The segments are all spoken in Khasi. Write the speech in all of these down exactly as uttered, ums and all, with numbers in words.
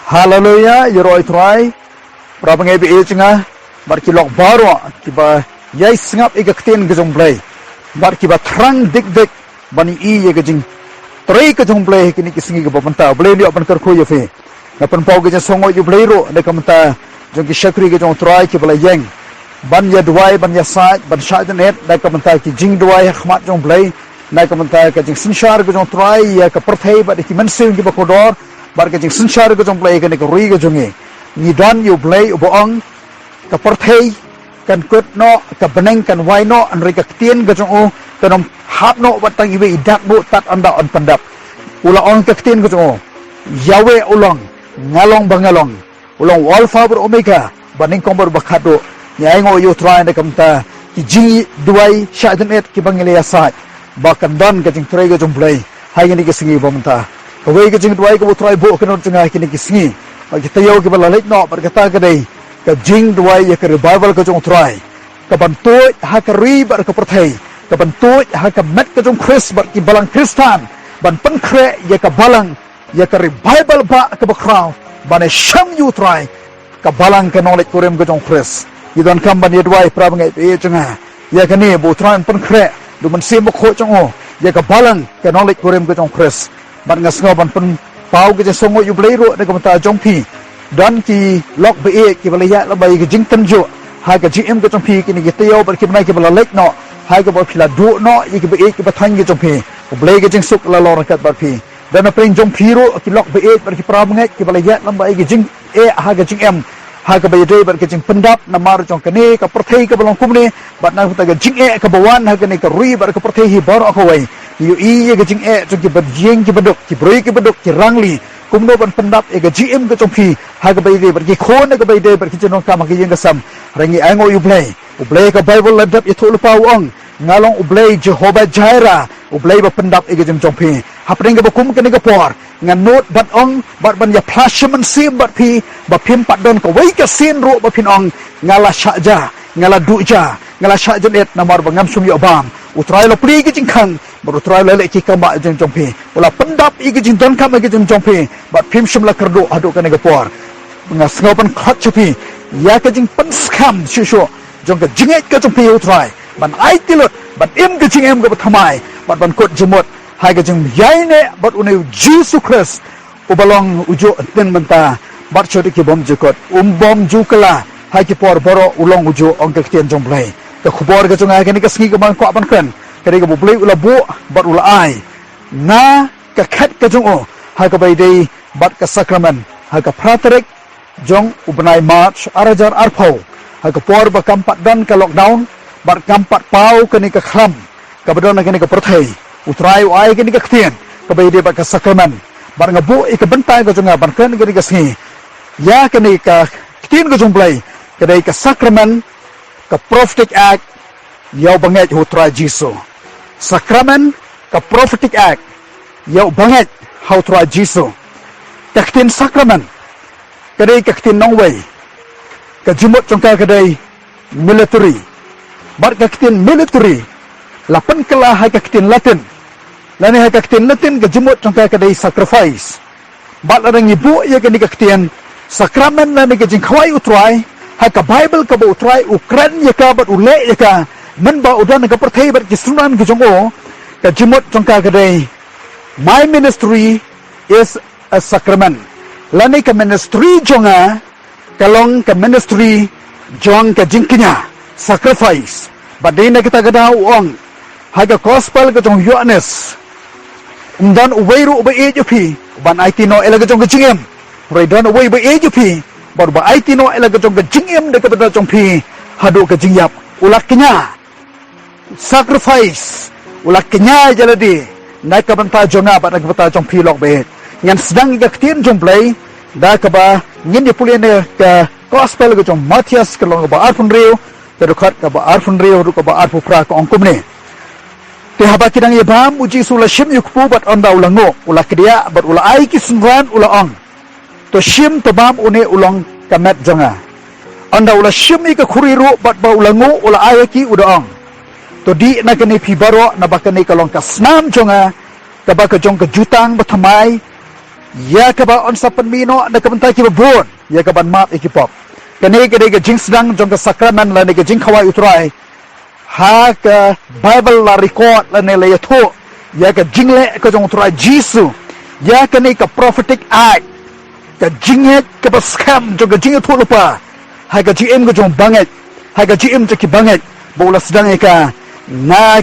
Haleluya, ïaroh ïa u Trai. Para bangeit ba ïeit jong nga, bad ki lok baroh kiba ïai sngap ïa ka ktien ka jong u Blei, bad kiba thrang dik dik ban ïohi ïa ka jingtrei ka jong u Blei ha kine ki sngi kiba mynta. U Blei un ïoh ban kyrkhu ïa phi. Nga pynpaw ka jingsngewnguh ïa u Blei ruh na ka bynta jong ki shakri ka jong u Trai kiba la ïeng ban ïa duwai, ban ïasaid, ban shah jynit na ka bynta ki jingduwai ha khmat jong u Blei, na ka bynta ka jingsynshar ka jong u Trai ïa ka pyrthei bad ïa ki mynsiem kiba kordor, bad ka jingsynshar ka jong u Blei ïa kane ka ri ka jong ngi. Ngi don ïa u Blei uba ong, ka pyrthei kan kut noh, ka bneng kan wai noh, hynrei ka ktien ka jong u kan ym hap noh wat tang iwei i dak buh tad ynda yn pyndap. U la ong ka ktien ka jong u, Yahweh u long, nga long ba nga long. U long u Alpha bad Omega, ba nyngkong bad ba khatduh. Ngi ainguh ïa u Trai na ka bynta ki jingduwai shah jynit kiba ngi la ïasaid, ba kan don ka jingtrei ka jong u Blei ha kine ki sngi ba mynta. Kawei ka jingduwai kaba u Trai buh ka nud jong nga ha kine ki sngi, bad ki taïew kiba la leit noh, bad kata ka dei ka jingduwai ïa ka revival ka jong u Trai, ka ban tuid ha ka ri bad ka pyrthei, ka ban tuid ha ka met ka jong u Khrist bad ki balang Khristan, ban pynkhreh ïa ka balang ïa ka revival ba kaba khraw, ban ïashem ïa u Trai, ka balang ka nongleit kurim ka jong u Khrist. Ngi donkam ban ïa duwai, para bangeit ba ïeit jong nga, ïa kane ba u Trai un pynkhreh da u Mynsiem Bakhuid jong u ïa ka balang ka nongleit kurim ka jong u Khrist. Bad nga sngew ban pynpaw ka jingsngewnguh ïa u Blei ruh na ka bynta jong phi. Don ki lok ba ïeit kiba la ïaid lyngba ïa ka jingtynjuh ha ka jingim ka jong phi kine ki taïew bad ki bnai kiba la leit noh, ha kaba phi la duh noh ïa ki ba ïeit ki ba thaiñ ka jong phi. U Blei ka jingsuk la long ryngkat bad phi. Don na pdeng jong phi ruh ki lok ba ïeit bad ki para bangeit kiba la ïaid lyngba ïa ka jingeh ha ka jingim, ha kaba ïadei bad ka jingpyndap namar jong kane ka pyrthei kaba long kumne, bad na ka bynta ka jingeh kaba wan ha kane ka ri bad ka pyrthei hi baroh kawei. Ngi ïohi ïa ka jingeh jong ki ba ïing ki ba duk, ki briew ki ba duk, ki rangli, kumno ban pyndap ïa ka jingim ka jong phi ha kaba ïadei bad ki khun, ha kaba ïadei bad ki jingdonkam ha ka ïing ka sem. Hynrei ngi ainguh ïa u Blei. U Blei ka Baibl la dep ïathuhlypa u ong, nga long u Blei Jehovah Jireh, u Blei ba pyndap ïa ka jingim jong phi. Hapdeng kaba kum kane ka por, ngan nud ban ong bad ban ïaphla shim mynsiem bad phi, ba phim pat don kawei ka sien ruh ba phin ong, nga la shah ja, nga la duh ja, nga la shah jynit namar ba ngam shym ïoh bam. U Trai u la plie ïa ka jingkhang, bad u Trai u la leh ki kam ba jong jong phi. U la pyndap ïa ka jingdonkam ïa ka jong jong phi, bad phim shym la kyrduh haduh kane ka por. Nga sngew ban khot sha phi ïa ka jingpynskhem shuh shuh jong ka jingngeit ka jong phi ïa u Trai, ban aiti lut, ban im ka jingim kaba thymmai, bad ban kut jingmut ha ka jingïaineh bad une u Jisu Khrist, uba long ujuh hynnin mynta bad sha ki bymjukut, um bym ju kylla ha ki por baroh, u long ujuh, ong ka ktien jong u Blei. Ka khubor ka jong nga ha kane ka sngi kaba nga kwah ban kren, ka dei kaba u Blei u la buh bad u la ai na ka khet ka jong u ha kaba ïadei bad ka sakramen ha ka phra tarik jong u bnai March ar hajar arphew, ha ka por ba kam pat don ka lockdown bad kam pat paw kane ka khlam kaba don ha kane ka pyrthei. U Trai u ai kane ka ktien kaba ïadei bad ka sakramen, bad nga buh ïa ka bynta ka jong nga ban kren kane ka sngi ïa kane ka ktien ka jong u Blei, ka dei ka sakramen ka prophetic act ïa u bangeit ha u Trai Jisu. Sakramen ka prophetic act ïa u bangeit ha u Trai Jisu. Ka ktien sakramen ka dei ka ktien nongwei, ka jingmut jong ka ka dei military. Bad ka ktien military la pynkylla ha ka ktien Latin, lane ha ka ktien Latin ka jingmut jong ka ka dei sacrifice. Bad lada ngi buh ïa kane ka ktien sakramen lane ka jingkhawai u Trai ha ka Baibl kaba u Trai u kren ïa ka bad u leh ïa ka mynba u don ha ka pyrthei bad ki synran ki jong u, ka jingmut jong ka ka dei, my ministry is a sacrament. Lane ka ministry jong nga ka long ka ministry jong ka jingkñia, sacrifice. Bad dei na kata ka daw u ong ha ka gospel ka jong u Ïoannis, um don uwei ruh uba ïeit ïa phi uban aiti noh ïa la ka jong ka jingim. Hynrei don uwei uba ïeit ïa phi bad uba aiti noh ïa la ka jong ka jingim da ka bynta jong phi haduh ka jingïap. U la kñia, sacrifice, u la kñia ïa lade na ka bynta jong nga bad na ka bynta jong phi lok bad. Ngan sdang ïa ka ktien jong u Blei da kaba ngin ïa pule na ka gospel ka jong u Mathaios ka lynnong kaba arphew hynriew, ka dkhot kaba arphew hynriew haduh kaba arphew phra, ka ong kumne. Te haba ki dang ïa bam, u Jisu u la shim ïa u kpu bad ynda u la nguh, u la kdiah bad u la ai ki synran, u la ong, to shim, to bam, une u long ka met jong nga. Ynda u la shim ïa ka khuri ruh bad ba u la nguh, u la ai ha ki, u da ong, to dih na kane phi baroh, naba kane ka long ka snam jong nga, kaba ka jong ka jutang bathymmai ïa kaba yn sa pynmih noh na ka bynta kiba bun, ïa kaban map ïa ki pop. Kane ka dei ka jingsdang jong ka sakramen lane ka jingkhawai U Trai. Ha ka Baibl la record lane la ïathuh ïa ka jingleh ka jong U Trai Jisu, ïa kane ka prophetic act, ka jingngeit kaba skhem jong ka jingïathuhlypa ha ka jingim ka jong u bangeit, ha ka jingim jong ki bangeit, ba u la sdang ïa ka na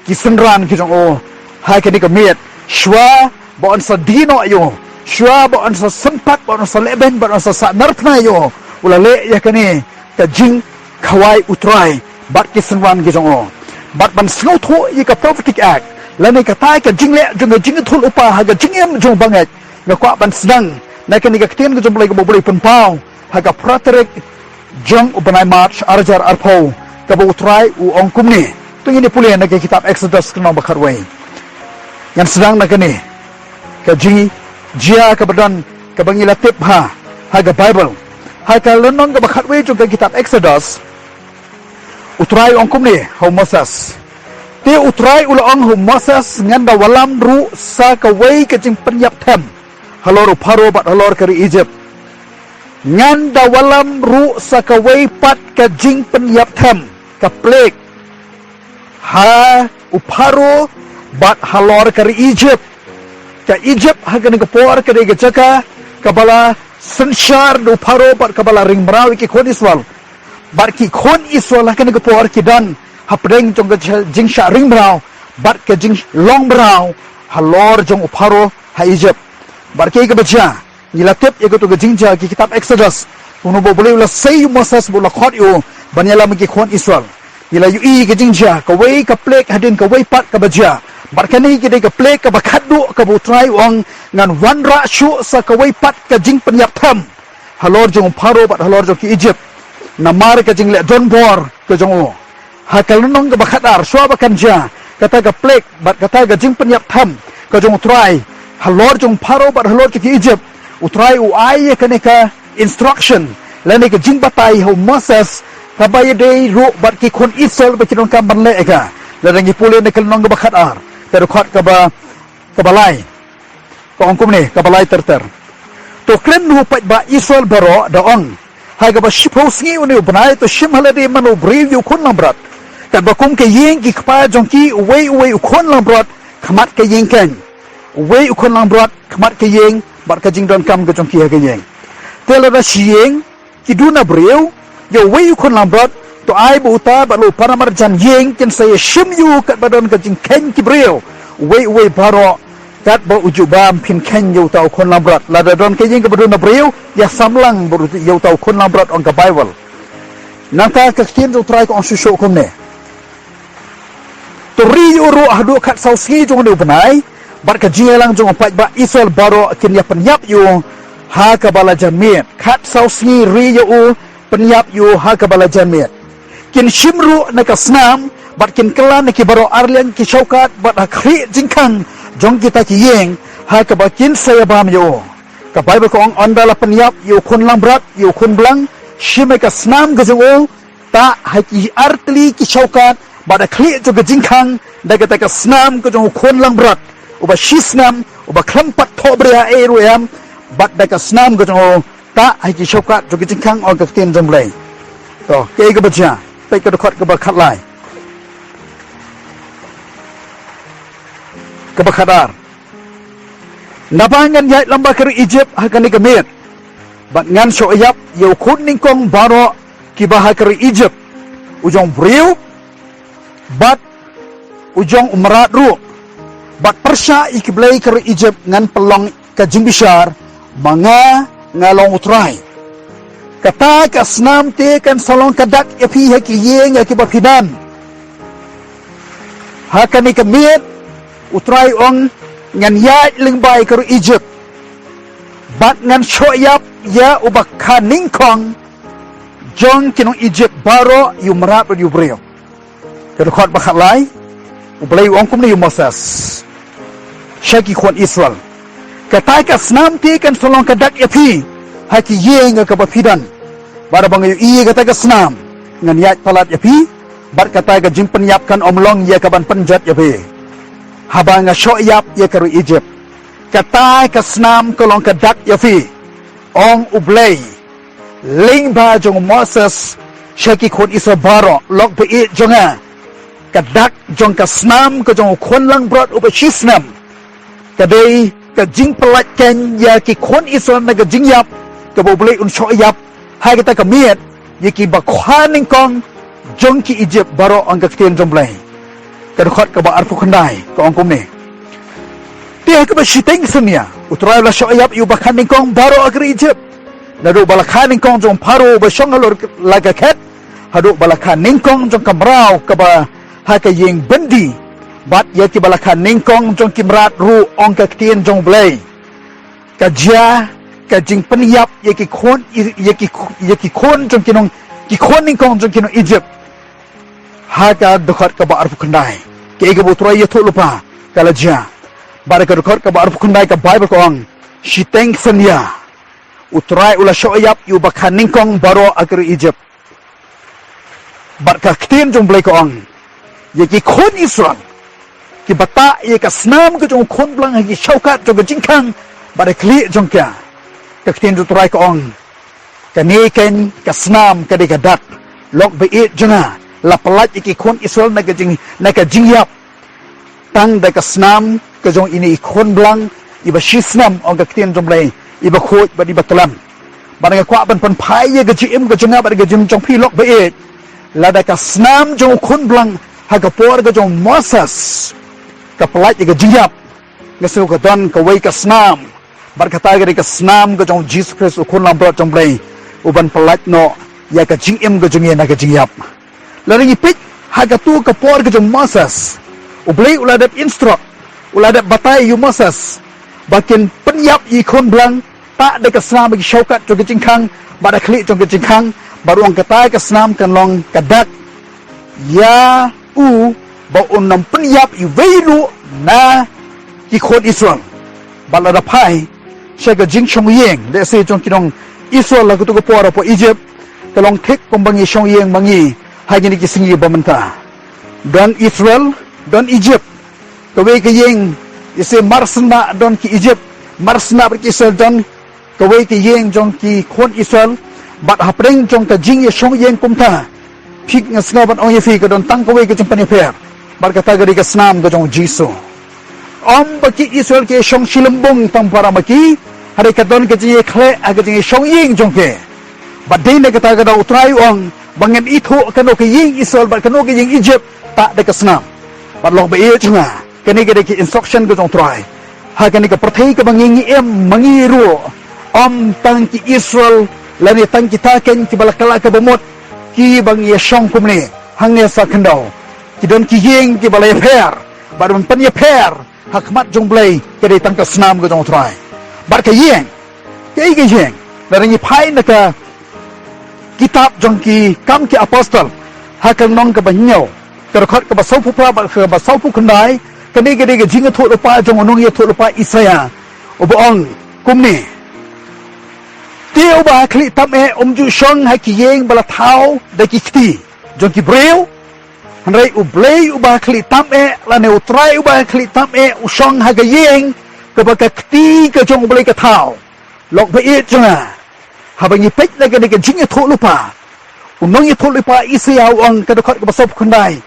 ki synran ki jong u ha kane ka miet, shuwa ba yn sa die noh ïa u, shuwa ba yn sa sympat, ba yn sa lehbeiñ, ba yn sa sahnarphna ïa u, u la leh ïa kane ka jingkhawai U Trai bad ki synran ki jong u. Bad ban sngewthuh ïa ka prophetic act lane kata ka jingleh jong ka jingïathuhlypa ha ka jingim jong u bangeit, nga kwah ban sdang na kane ka ktien ka jong U Blei kaba U Blei u pynpaw ha ka phra tarik jong u bnai March ar hajar arphew, kaba U Trai u ong kumne. To ngin ïa pule na ka kitab Exodus ka lynnong ba khatwei. Ngan sdang na kane ka jingjia kaba don, kaba ngi la tip ha, ha ka Baibl. Ha ka lynnong kaba khatwei jong ka kitab Exodus, U Trai u ong kumne ha u Moses. Te U Trai u la ong ha u Moses, ngan da wallam ruh sa kawei ka jingpynïap them halor u Pharaoh bad halor ka ri Egypt. Ngan da wallam ruh sa kawei pat ka jingpynïap them, ka plague, ha u Pharaoh bad halor ka ri Egypt. Ka Egypt ha kane ka por ka dei ka jaka kaba la synshar da u Pharaoh bad kaba la ring mraw ïa ki khun Israel. Bad ki khun Israel ha kane ka por ki don hapdeng jong ka jingshah ring mraw bad ka jinglong mraw halor jong u Pharaoh ha Egypt. Bad kaei kaba jia, ngi la tip ïa kato ka jingjia ha ki kitab Exodus, kumno ba U Blei u la sei ïa u Moses bad u la khot ïa u ban ïalam ïa ki khun Israel. Ngi la ïohi ïa ka jingjia, kawei ka plague hadien kawei pat kaba jia. Bad kane ka dei ka plague kaba khatduh kaba U Trai u ong, ngan wanrah shuh sa kawei pat ka jingpynïap them halor jong u Pharaoh bad halor jong ki Egypt, namar ka jingleh donbor ka jong u. Ha ka lynnong kaba khatar, shuwa ba kan jia kata ka plague bad kata ka jingpynïap them ka jong U Trai halor jong u Pharaoh bad halor jong ki Egypt, U Trai u ai ïa kane ka instruction lane ka jingbatai ha u Moses, kaba ïadei ruh bad ki khun Israel ba ki donkam ban leh ïa ka. Lada ngi pule na ka lynnong kaba khatar, ka dkhot kaba, kaba lai, ka ong kumne, kaba lai ter ter. To kren ha u paidbah Israel baroh, da ong, ha kaba shiphew sngi une u bnai, to shim ha lade man u briew ïa u khun langbrot, katba kum ka ïing ki kpa jong ki, uwei uwei u khun langbrot khmat ka ïing keiñ, uwei u khun langbrot khmat ka ïing, bad ka jingdonkam ka jong ki ha ka ïing. Te lada shi ïing ki duna briew ïa uwei u khun langbrot, to ai ba uta bad la u paramarjan ïing kin sa ïashim ïa u katba don ka jingkheiñ ki briew, uwei uwei baroh, katba u jubab phin kheiñ ïa uta u khun langbrot. Lada don ka ïing kaba duna briew, ïasamlang bad ïa uta u khun langbrot, ong ka Baibl. Nangta ka ktien jong U Trai ka ong shuh shuh kumne. To ri ïa u ruh haduh khatsaw sngi jong une u bnai, bad ka jingïalang jong u paidbah Israel baroh kin ïa pynïap ïa u ha kaba la janmiet. Khatsaw sngi ri ïa u, pynïap ïa u ha kaba la janmiet. Kin shim ruh na ka snam, bad kin kylla na ki baroh arliang ki shaukat, bad ha khlieh jingkhang jong kita ki ïing, ha kaba kin sa ïa bam ïa u. Ka Baibl ka ong, ynda la pynïap ïa u khun langbrot, ïa u khun blang, shim ïa ka snam ka jong u, tah ha ki artylli ki shaukat, bad ha khlieh jong ka jingkhang, da kata ka snam ka jong u khun langbrot uba shisnem, uba khlem pat thohbria ei ruh em, bad da ka snam ka jong u, tah ha ki shaukat jong ka jingkhang, ong ka ktien jong U Blei. To, kaei kaba jia, peit ka dkhot kaba khatlai, kaba khatar. Naba ngan ïaid lem bad ka ri Egypt ha kane ka miet, bad ngan shoh ïap ïa u khun nyngkong baroh kiba ha ka ri Egypt, u jong u briew bad u jong u mrad ruh, bad pyrshah ïa ki blei ka ri Egypt ngan pynlong ka jingbishar, ma nga, nga long U Trai. Kata ka snam te kan sa long ka dak ïa phi ha ki ïing ïa kiba phi don. Ha kane ka miet, U Trai u ong, ngan ïaid lyngba ïa ka ri Egypt, bad ngan shoh ïap ïa uba kha nyngkong jong ki nong Egypt baroh, ïa u mrad bad ïa u briew. Ka dkhot ba khatlai, U Blei u ong kumne ïa u Moses sha ki khun Israel. Kata ka snam te kan sa long ka dak ïa phi ha ki ïing ïa kaba phi don. Bad haba nga ïohi ïa kata ka snam, ngan ïaid palat ïa phi, bad kata ka jingpynïap kan ym long ïa kaban pynjot ïa phi, haba nga shoh ïap ïa ka ri Egypt. Kata ka snam ka long ka dak ïa phi, ong U Blei lyngba jong u Moses sha ki khun Israel baroh. Lok ba-ïeit jong nga, ka dak jong ka snam ka jong u khun langbrot uba shisnem ka dei ka jingpyllait keiñ ïa ki khun Israel na ka jingïap kaba U Blei un shoh ïap ha kata ka miet ïa kiba kha nyngkong jong ki Ijipt baroh, ong ka ktien jong U Blei. Ka dkhot kaba arphew khyndai ka ong kumne: Te ha kaba shiteng synñia U Trai u la shoh ïap ïa uba kha nyngkong baroh ha ka ri Ijipt, naduh ba la kha nyngkong jong u Pharaoh uba shong halor la ka khet haduh ba la kha nyngkong jong ka mraw kaba ha ka ïing byndi, bad ïa kiba la kha nyngkong jong ki mrad ruh, ong ka ktien jong U Blei. Ka jia ka jingpynïap ïa ki khun, ïa ki, ïa ki khun jong ki nong, ki khun nyngkong jong ki nong Ijipt. Ha ka dkhot kaba arphew khyndai, kaei kaba U Trai u ïathuh lypa ka la jia. Bad ha ka dkhot kaba arphew khyndai ka Baibl ka ong, shiteng synñia U Trai u la shoh ïap ïa uba kha nyngkong baroh ha ka ri Ijipt. Bad ka ktien jong U Blei ka ong, ïa ki khun Israel kiba tah ïa ka snam ka jong u khun blang ha ki shawkat jong ka jingkhang bad ha khlieh jong ka. Ka ktien jong U Trai ka ong, kane keiñ ka snam ka dei ka dak. Lok ba-ïeit jong nga, la pyllait ïa ki khun Israel na ka jing, na ka jingïap tang da ka snam ka jong ine i khun blang iba shisnem, ong ka ktien jong U Blei, iba khuid bad iba tlem. Bad nga kwah ban pynphai ïa ka jingim ka jong nga bad ka jingim jong phi, lok ba-ïeit, lada ka snam jong u khun blang ha ka por ka jong u Moses ka pyllait ïa ka jingïap, nga sngew ka don kawei ka snam, bad kata ka dei ka snam ka jong u Jisu Khrist, u khun langbrot jong U Blei, u ban pyllait noh ïa ka jingim ka jong ngi na ka jingïap. Lada ngi peit ha katu ka por ka jong u Moses, U Blei u la dep instruct, u la dep batai ïa u Moses ba kin pynïap ïa i khun blang tah da ka snam ha ki shawkat jong ka jingkhang bad ha khlieh jong ka jingkhang, bad u ong kata ka snam kan long ka dak ïa u ba un ym pynïap iwei ruh na ki khun Israel. Bad lada phai sha ka jingshong ïing, lehse jong ki nong Israel ha katu ka por hapoh Ijipt, ka long thik kumba ngi shong ïing ma ngi ha kine ki sngi ba mynta. Don Israel, don Ijipt. Kawei ka ïing, lehse mar snem don ki Ijipt, mar snem bad ki Israel don kawei ka ïing jong ki khun Israel, bad hapdeng jong ka jingïashong ïing kumta, phi, nga sngew ban ong ïa phi, ka don tang kawei ka jingpynïapher, bad kata ka dei ka snam ka jong u Jisu. Ym ba ki Israel ki ïashong shilimbung tang para ma ki, hynrei ka don ka jingïakhleh ha ka jingïashong ïing jong ki. Bad dei na kata ka daw U Trai u ong ba ngan ithuh kano ka ïing Israel bad kano ka ïing Ijipt tah da ka snam. Bad lok ba-ïeit jong nga, kane ka dei ka instruction ka jong U Trai ha kane ka pyrthei kaba ngi, ngi im ma ngi ruh. Ym tang ki Israel lane tang kita keiñ kiba la kylla kaba mut kiba ngi ïashong kumne hangne sa khyndew. Ki don ki ïing kiba la ïapher, bad ban pynïapher ha khmat jong U Blei ka dei tang ka snam ka jong U Trai. Bad ka ïing, kaei ka ïing? Lada ngi phai na ka kitab jong ki Kam ki Apostol, ha ka lynnong kaba hynñiew, ka dkhot kaba sawphew phra bad kaba sawphew khyndai, kane ka dei ka jingïathuhlypa jong u nongïathuhlypa Isaïah, uba ong kumne: Te uba ha khlieh tam eh um ju shong ha ki ïing ba la thaw da ki kti jong ki briew, hynrei U Blei uba ha khlieh tam eh, lane U Trai uba ha khlieh tam eh, u shong ha ka ïing kaba ka kti ka jong U Blei ka thaw. Lok ba-ïeit jong nga, haba ngi peit na kane ka jingïathuhlypa, u nongïathuhlypa Isaïah u ong, ka dkhot kaba sawphew khyndai,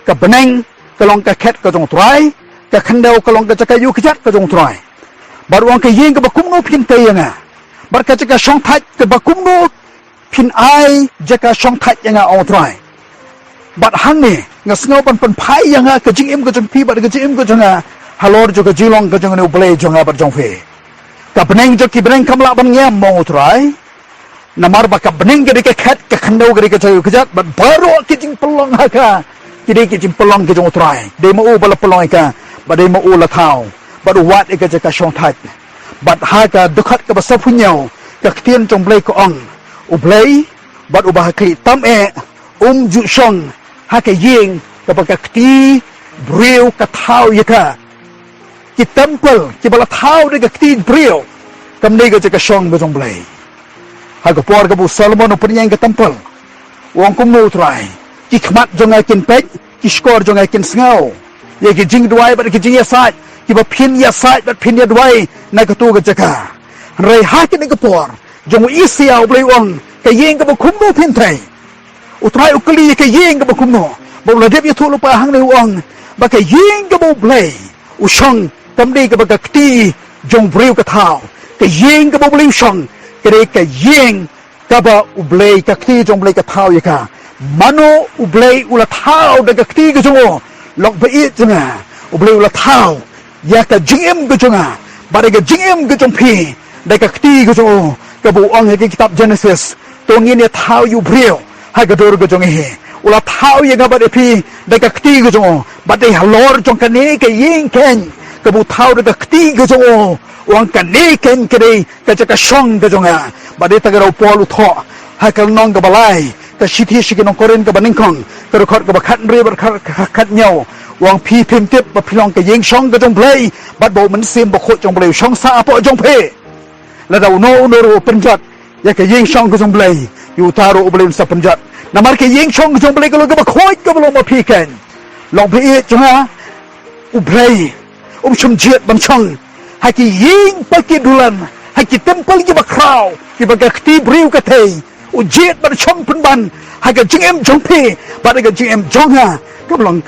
ka bneng ka long ka khet ka jong U Trai, ka khyndew ka long ka jaka ïew kjat ka jong U Trai. Bad u ong, ka ïing kaba kumno phin tei ïa nga, bad ka jaka shongthait kaba kumno phin ai jaka shongthait ïa nga, ong U Trai. Bad hangne nga sngew ban pynphai ïa nga, ka jingim ka jong phi bad ka jingim ka jong nga, halor jong ka jinglong ka jong une U Blei jong nga bad jong phi. Ka bneng jong ki bneng kam lah ban ngem, ong U Trai. Namar ba ka bneng ka dei ka khet, ka khyndew ka dei ka jaka ïew kjat, bad baroh ki jingpynlong ha ka ki dei ki jingpynlong ki jong U Trai. Dei ma u ba la pynlong ïa ka, bad dei ma u la thaw, bad u wad ïa ka jaka shongthait. Bad ha ka dkhot kaba sawphew hynñiew, ka ktien jong U Blei ka ong, U Blei, bad uba ha khlieh tam eh, um ju shong ha ka ïing kaba ka kti briew ka thaw ïa ka. Ki templ kiba la thaw da ka kti briew, kam dei ka jaka shong ba jong U Blei. Ha ka por kaba u Solomon u pynïeng ka templ, u ong kumno U Trai: Ki khmat jong nga kin peit, ki shkor jong nga kin sngew ïa ki jingduwai bad ki jingïasaid kiba phin ïasaid bad phin ïaduwai na katu ka jaka. Hynrei ha kane ka por jong u Isaïah, U Blei u ong, ka ïing kaba kumno phin thei? U Trai u kylli ïa ka ïing kaba kumno, bad u la dep ïathuh lypa hangne, u ong ba ka ïing kaba U Blei u shong kam dei kaba ka kti jong briew ka thaw. Ka ïing kaba U Blei u shong ka dei ka ïing kaba U Blei, ka kti jong U Blei ka thaw ïa ka. Mano U Blei u la thaw da ka kti ka jong u? Lok ba ïeit jong nga, U Blei u la thaw ïa ka jingim ka jong nga bad ïa ka jingim ka jong phi da ka kti ka jong u, kaba u ong ha ka kitab Genesis, to ngin ïa thaw ïa u briew ha ka dur ka jong ngi. U la thaw ïa nga bad ïa phi da ka kti ka jong u, bad dei halor jong kane ka ïing keiñ kaba u thaw da ka kti ka jong u, u ong kane keiñ ka dei ka jaka shong ka jong nga. Bad dei ta ka daw Paul u thoh ha ka lynnong kaba lai, ka shithi sha ki nong Korinth kaba nyngkong, ka dkhot kaba khathynriew bad khat, khat, khathynñiew, u ong phi phim tip ba phi long ka ïing shong ka jong U Blei bad ba U Mynsiem Bakhuid jong U Blei u shong sah hapoh jong phi? Lada uno uno ruh u pynjot ïa ka ïing shong ka jong U Blei, ïa uta ruh U Blei un sa pynjot. Namar ka ïing shong ka jong U Blei ka long kaba khuid, kaba long ma phi keiñ. Lok ba ïeit jong nga, U Blei um shym jied ban shong ha ki ïing ba ki dulan, ha ki templ kiba khraw kiba ka kti briew ka thei. U jied ban shong pynban ha ka jingim jong phi bad ha ka jingim jong nga, kaba long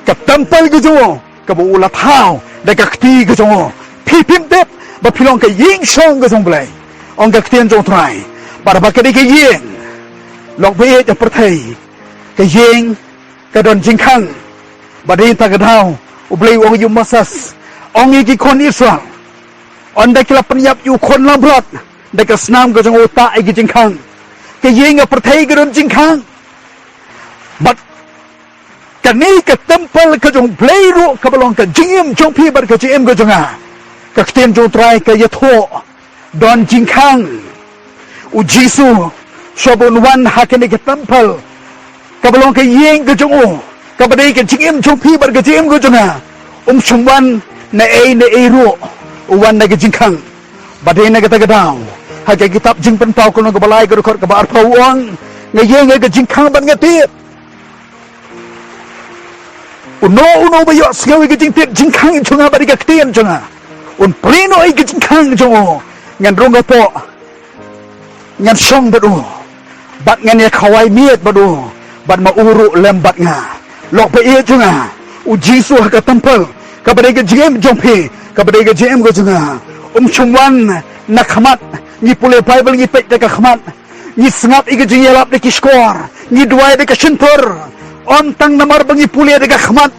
ka templ ka jong u, kaba u la thaw da ka kti ka jong u. Phi phim tip ba phi long ka ïing shong ka jong U Blei, ong ka ktien jong U Trai. Bad ba ka dei ka ïing, lok ba ïeit, ha pyrthei ka ïing ka don jingkhang. Bad dei ta ka daw U Blei u ong ïa u Moses, ong ïa ki khun Israel, ynda ki la pynïap ïa u khun langbrot, da ka snam ka jong u tah ïa ki jingkhang. Ka ïing ha pyrthei ka don jingkhang. Bad kane ka templ ka jong U Blei ruh, kaba long ka jingim jong phi bad ka jingim ka jong nga, ka ktien jong U Trai ka ïathuh, don jingkhang. U Jisu, shuwa ba un wan ha kane ka templ kaba long ka ïing ka jong u, kaba dei ka jingim jong phi bad ka jingim ka jong nga, um shym wan na ei na ei ruh, u wan na ka jingkhang. Bad dei na kata ka daw ha ka kitab Jingpynpaw ka lynnong kaba lai, ka dkhot kaba arphew, u ong, nga ïeng ha ka jingkhang bad nga tied. Uno uno ba ïohsngew ïa ka jingtied jingkhang jong nga bad ïa ka ktien jong nga, un plie noh ïa ka jingkhang jong u. Ngan rung hapoh, ngan shong bad u, bad ngan ïa khawai miet bad u, bad ma u ruh lem bad nga. Lok ba ïeit jong nga, U Jisu ha ka templ kaba dei ka jingim jong phi, kaba dei ka jingim ka jong nga, um shym wan na khmat. Ngi pule Baibl, ngi peit da ka khmat, ngi sngap ïa ka jingïalap da ki shkor, ngi duwai da ka shyntur. Ym tang namar ba ngi pule da ka khmat,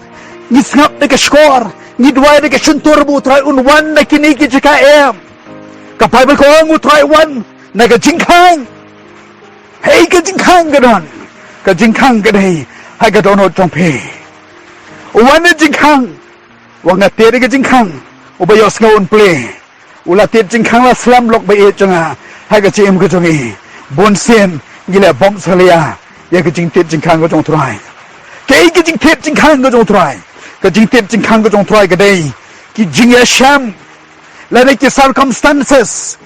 ngi sngap da ka shkor, ngi duwai da ka shyntur ba U Trai un wan na kine ki jaka, em. Ka Baibl ka ong U Trai u wan na ka jingkhang. Hei, ka jingkhang ka don, ka jingkhang ka dei ha ka dohnud jong phi. U wan na jingkhang. Wa nga tied ïa ka jingkhang, uba ïohsngew un plie. U la tied jingkhang la slem, lok ba ïeit jong nga, ha ka jingim ka jong ngi. Bun sien ngi la bam salia ïa ka jingtied jingkhang ka jong U Trai. Kaei ka jingtied jingkhang ka jong U Trai? Ka jingtied jingkhang ka jong U Trai ka dei ki jingïashem lane ki circumstances,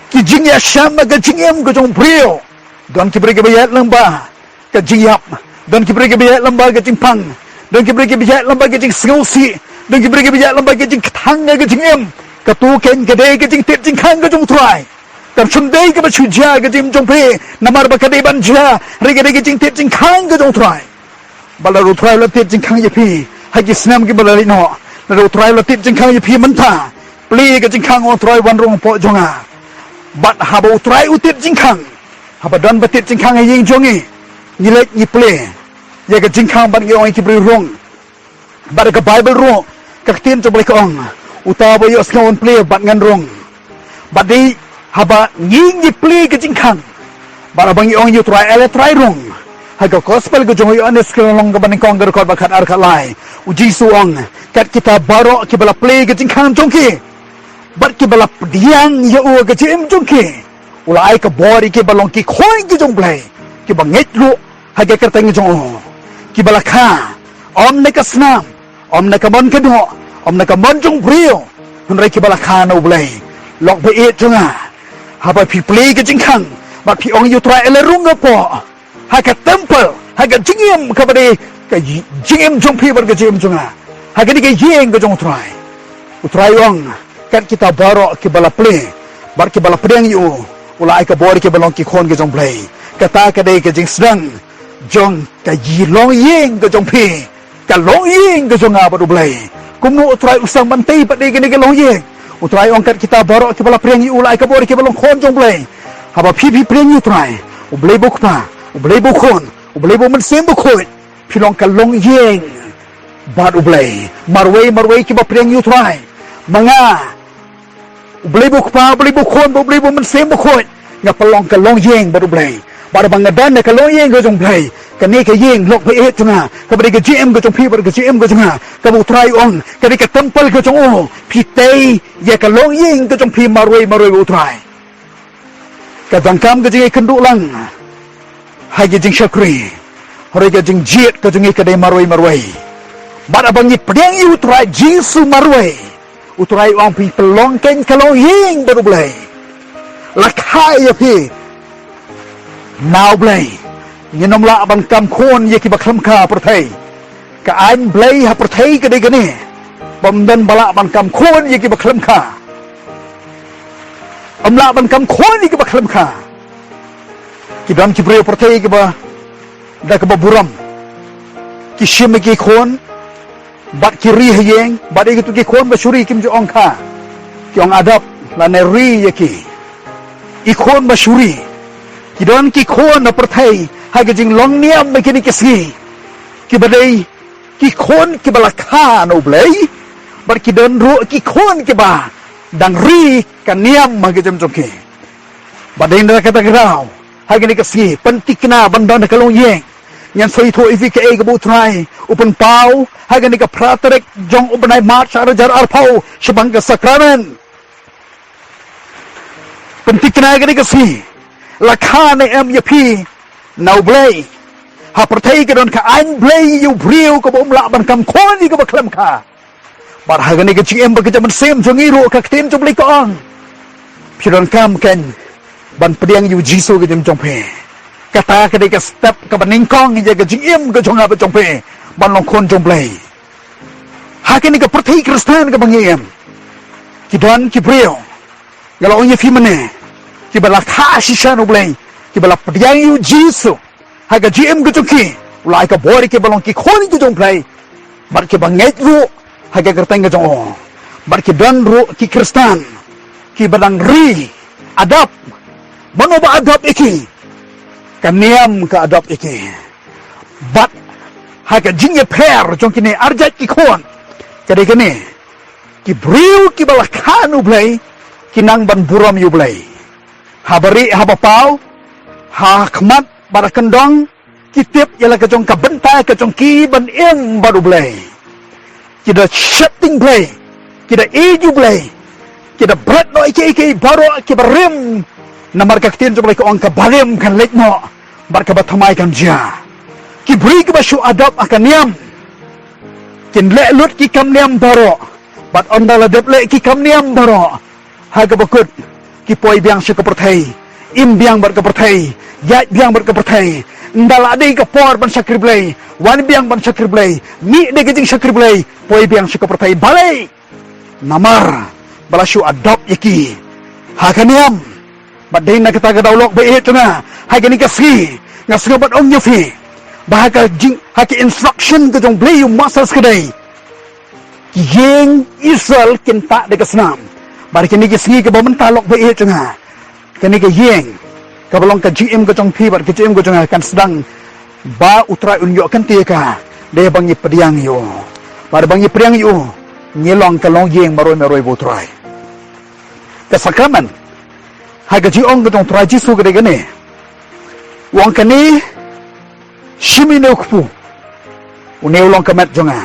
ki jingïashem ha ka jingim ka jong u briew. Don ki briew kiba ïaid lyngba ka jingïap. Don ki briew kiba ïaid lyngba ka jingpang. Don ki briew kiba ïaid lyngba ka jingsngewsih. Don ki briew kiba ïaid lyngba ka jingkthang ha ka jingim. Katu keiñ ka dei ka jingtied jingkhang ka jong U Trai. Kam shym dei kaba shu jia ha ka jingim jong phi namar ba ka dei ban jia, hynrei ka dei ka jingtied jingkhang ka jong U Trai. Bad lada U Trai u la tied jingkhang ïa phi ha ki snem kiba la leit noh, lada U Trai u la tied jingkhang ïa phi mynta, plie ïa ka jingkhang, ong, U Trai, wan rung hapoh jong nga. Bad haba U Trai u tied jingkhang, haba don ba tied jingkhang ha ïing jong ngi, ngi leit ngi plie ïa ka jingkhang bad ngi ong ïa ki briew rung. Bad ka Baibl ruh, ka ktien jong U Blei ka ong, uta uba ïohsngew un plie bad ngan rung. Bad dei haba ngi, ngi plie ka jingkhang, bad haba ngi ong ïa U Trai, ale Trai, rung, ha ka gospel ka jong u Ïoannis ka lynnong kaba nyngkong, ka dkhot ba khatar khatlai, U Jisu u ong, kat kita baroh kiba la plie ka jingkhang jong ki bad kiba la pdiang ïa u ha ka jingim jong ki, u la ai ka bor ïa ki ba long ki khun ki jong U Blei, kiba ngeit ruh ha ka kyrteng jong u, kiba la kha, ym na ka snam, ym na ka mon ka doh, ym na ka mon jong u briew, hynrei kiba la kha na U Blei. Lok ba ïeit jong nga, haba phi plie ka jingkhang bad phi ong ïa U Trai, ale rung hapoh, ha ka templ, ha ka jingim kaba dei ka ji-, jingim jong phi bad ka jingim jong nga, Ha kane ka ïing ka jong U Trai, U Trai u ong, kat kita baroh kiba la plie bad kiba la pdiang ïa u, u la ai ka bor ïa ki ban long ki khun ka jong U Blei. Kata ka dei ka jingsdang jong ka longïing ka jong phi, ka longïing ka jong nga bad U Blei. Kumno U Trai u sdang ban tei pat ïa kane ka longïing? U Trai u ong, kat kita baroh kiba la pdiang ïa u, u la ai ka bor ïa ki ban long khun jong U Blei. Haba phi, phi pdiang ïa U Trai, U Blei ba u Kpa, U Blei ba u Khun, U Blei ba u Mynsiem Bakhuid, phi long ka longïing bad U Blei. Marwei marwei kiba pdiang ïa U Trai, ma nga, U Blei ba u Kpa, U Blei ba u Khun, bad U Blei ba u Mynsiem Bakhuid, nga pynlong ka longïing bad U Blei. Bad haba nga don ha ka longïing ka jong U Blei, kane ka ïing lok ba ïeit jong nga, kaba dei ka jingim ka jong phi bad ka jingim ka jong nga, kaba U Trai u ong ka dei ka templ ka jong u, phi tei ïa ka longïing ka jong phi marwei marwei bad U Trai. Ka donkam ka jingïakynduh lang ha ka jingshakri, hynrei ka jingjied ka jong ngi ka dei marwei marwei. Bad haba ngi pdiang ïa U Trai Jisu marwei, U Trai u ong, phi pynlong kein ka longïing bad U Blei. La kha ïa phi na U Blei. Ngin ym lah ban kam khun ïa kiba khlem kha ha pyrthei. Ka aiñ Blei ha pyrthei ka dei kane, ba ym don ba lah ban kam khun ïa kiba khlem kha. Ym lah ban kam khun ïa kiba khlem kha. Ki don ki briew pyrthei kiba, da kaba burom, ki shim ïa ki khun bad ki ri ha ïing, bad ïa kito ki khun ba shu ri kim ju ong kha, ki ong adopt lane ri ïa ki, i khun ba shu ri. Ki don ki khun ha pyrthei ha ka jinglong niam ha kine ki sngi, kiba dei ki khun kiba la kha na U Blei, bad ki don ruh ki khun kiba dang ri ka niam ha ka jingim jong ki. Bad dei na kata ka daw, ha kane ka sngi pynthikna ban don ha ka longïing, ngan sa ïathuh ïa phi kaei kaba U Trai u pynpaw ha kane ka phra tarik jong u bnai March ar hajar arphew, shaphang ka sakramen. Pynthikna ha kane ka sngi, la kha ne em ïa phi na U Blei? Ha pyrthei ka don ka aiñ Blei ïa u briew kaba um lah ban kam khun ïa kaba khlem kha. Bad ha kane ka jingim bad ka jingmynsiem jong ngi ruh, ka ktien jong U Blei ka ong, phi donkam kein ban pdiang ïa U Jisu ha ka jingim jong phi. Kata ka dei ka step kaba nyngkong ïa ka jingim ka jong nga bad jong phi ban long khun jong U Blei. Ha kane ka pyrthei Khristan kaba ngi im, ki don ki briew, nga la ong ïa phi mynne, kiba la kha shisha na U Blei, kiba la pdiang ïa U Jisu ha ka jingim ka jong ki, u la ai ka bor ïa ki ban long ki khun ka jong U Blei, bad kiba ngeit ruh ha ka kyrteng ka jong u. Bad ki don ruh ki Khristan kiba dang ri, adopt. Mano ba adopt ïa ki? Ka niam ka adopt ïa ki. Bad ha ka jingïapher jong kine arjait ki khun, ka dei kane, ki briew kiba la kha na U Blei ki nang ban burom ïa U Blei. Haba rieh, haba paw, ha khmat bad ha kyndong, ki tip ïa la ka jong ka bynta ka jong ki ban im bad U Blei. Ki da sheptieng Blei, ki da ïeit ïa U Blei, ki da bret noh ïa kiei kiei baroh kiba rim. Namar ka ktien jong U Blei ka ong, ka barim kan leit noh bad kaba thymmai kan jia. Ki briew kiba shu adopt ha ka niam, kin leh lut ki kam niam baroh. Bad ynda la dep leh ki kam niam baroh, ha kaba kut, ki poi biang sha ka pyrthei, im biang bad ka pyrthei, ïaid biang bad ka pyrthei. Ynda la dei ka por ban shakri Blei, wan biang ban shakri Blei, mih da ka jingshakri Blei, poi biang sha ka pyrthei. Balei? Namar ba la shu adopt ïa ki ha ka niam. Bad dei na kata ka daw, lok ba ïeit jong nga, ha kane ka sngi nga sngewbha ban ong ïa phi ba ha ka jing, ha ka instruction ka jong U Blei, u Moses ka dei, ki ïing Israel kin tah da ka snam. Bad kine ki sngi kiba mynta, lok ba ïeit jong nga, kane ka ïing kaba long ka jingim ka jong phi bad ka jingim ka jong nga kan sdang ba U Trai un ïoh kynti ïa ka, dei ba ngi pdiang ïa u. Bad ba ngi pdiang ïa u, ngi long ka longïing marwei marwei bad U Trai. Ka sakramen, ha ka jingong ka jong U Trai Jisu ka dei kane. U ong, kane, shim ïa une u kpu, une u long ka met jong nga.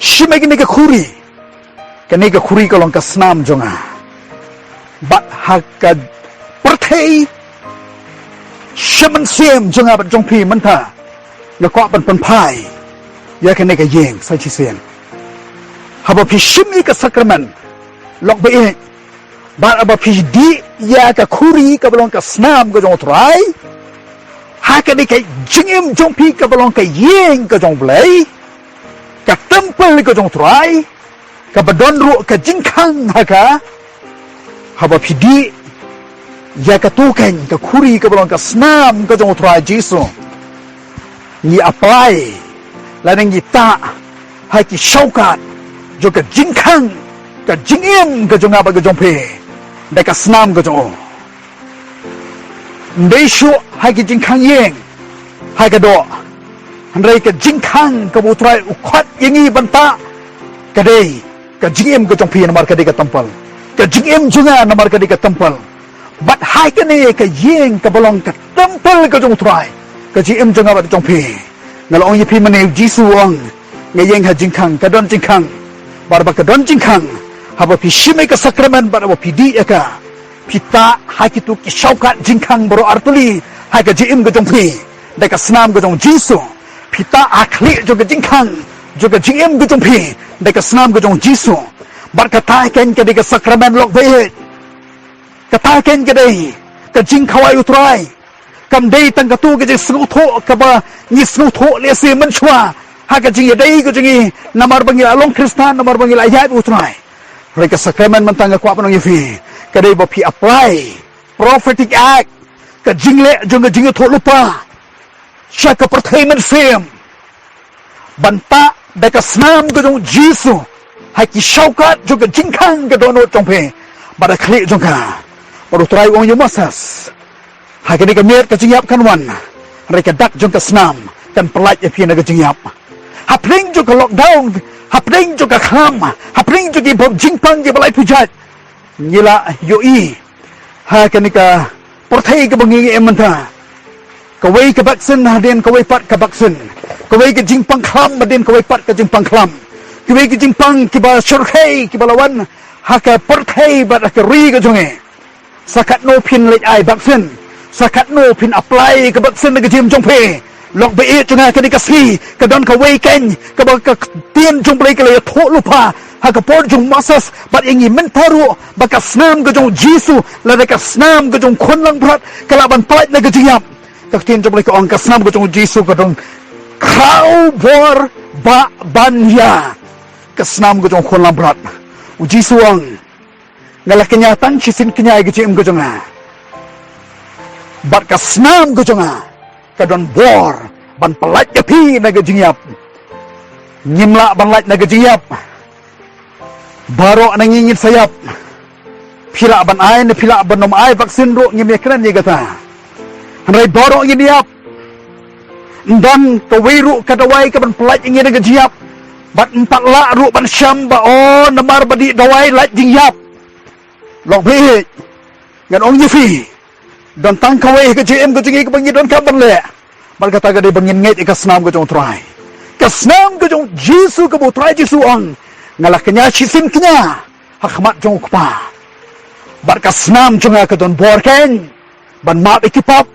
Shim ïa kane ka khuri, kane ka khuri ka long ka snam jong nga. Bad ha ka pyrthei, sha mynsiem jong nga bad jong phi mynta, nga kwah ban pynphai ïa kane ka ïing sa shisien. Haba phi shim ïa ka sakramen, lok ba ïeit, bad haba phi dih ïa ka khuri kaba long ka snam ka jong U Trai ha kane ka jingim jong phi kaba long ka ïing ka jong U Blei, ka temple ka jong U Trai, kaba don ruh ka jingkhang ha ka, haba phi dih ïa kato kane ka khuri kaba long ka snam ka jong U Trai Jisu. Ngi apply, lane ngi tah ha ki shortcut jong ka jingkhang, ka jingim ka jong nga bad ka jong phi da ka snam ka jong u. Ym dei shuh ha ki jingkhang ïing ha ka doh, hynrei ka jingkhang kaba U Trai u khot ïa ngi ban tah, ka dei ka jingim ka jong phi namar ka dei ka temple, ka jingim jong nga namar ka dei ka temple. Bad ha kane ka ïing kaba long ka temple ka jong U Trai, ka jingim jong nga bad jong phi. Nga la ong ïa phi mynne, U Jisu u ong, nga ïeng ha jingkhang, ka don jingkhang. Bad ba ka don jingkhang, haba phi shim ïa ka sakramen bad haba phi dih ïa ka, phi tah ha kito ki shortcut jingkhang baroh artylli ha ka jingim ka jong phi da ka snam ka jong U Jisu. Phi tah ha khlieh jong ka jingkhang, jong ka jingim ka jong phi da ka snam ka jong U Jisu. Bad kata kane ka dei ka sakramen, lok baieit. Kata kane ka dei ka jingkhawai U Trai. Kam dei tang kato ka jingsngewthuh kaba ngi sngewthuh lehse mynshuwa ha ka jingïadei ka jong ngi namar ba ngi la long Khristan, namar ba ngi la ïaid bad U Trai. Hynrei ka sakramen mynta nga kwah ban ong ïa phi, ka dei ba phi apply prophetic act, ka jingleh jong ka jingïathuhlypa sha ka pyrthei mynsiem, ban tah da ka snam ka jong U Jisu ha ki shortcut jong ka jingkhang ka dohnud jong phi bad ha khlieh jong ka. Bad U Trai u ong ïa u Moses, ha kane ka miet ka jingïap kan wan, hynrei ka dak jong ka snam kan pyllait ïa phi na ka jingïap. Hapdeng jong ka lockdown, hapdeng jong ka khlam, hapdeng jong ki jingpang kiba laiphew jait, ngi la ïohi ha kane ka pyrthei kaba ngi im mynta, kawei ka vaccine hadien kawei pat ka vaccine, kawei ka jingpang khlam hadien kawei pat ka jingpang khlam, kawei ka jingpang kiba shyrkhei kiba la wan ha ka pyrthei bad ha ka ri ka jong ngi. Sa katno phin leit ai vaccine, sa katno phin apply ka vaccine na ka jingim jong phi. Lok baieit jong nga, kane ka sngi ka don kawei kane kaba ka ktien jong U Blei ka la ïathuhlypa ha ka por jong u Moses bad ïa ngi mynta ruh, ba ka snam ka jong U Jisu lane ka snam ka jong U Khun Langbrot ka lah ban pyllait na ka jingïap. Ka ktien jong U Blei ka ong ka snam ka jong U Jisu ka don khraw bor bah ban ïa ka snam ka jong U Khun Langbrot. U Jisu u ong, nga la kñia tang shisien kñia ïa ka jingim ka jong nga, bad ka snam ka jong nga ka don bor ban pyllait ïa phi na ka jingïap. Ngim lah ban lait na ka jingïap. Baroh na ngi ngin sa ïap. Phi lah ban ai ne phi lah ban ym ai vaccine ruh ngim ïakren ïa kata. Hynrei baroh ngin ïap. Ym don kawei ruh ka dawai kaban pyllait ïa ngi na ka jingïap. Bad ym pat lah ruh ban shem ba, o, namar ba dih dawai lait jingïap. Lok baieit, ngan ong ïa phi, don tang kawei ha ka jingim ka jong ngi kaba ngi donkam ban leh. Bad kata ka dei ba ngin ngeit ïa ka snam ka jong U Trai, ka snam ka jong U Jisu, kaba U Trai Jisu u ong, nga la kñia shisien kñia ha khmat jong U Kpa. Bad ka snam jong nga ka don bor keiñ ban map ïa ki pop,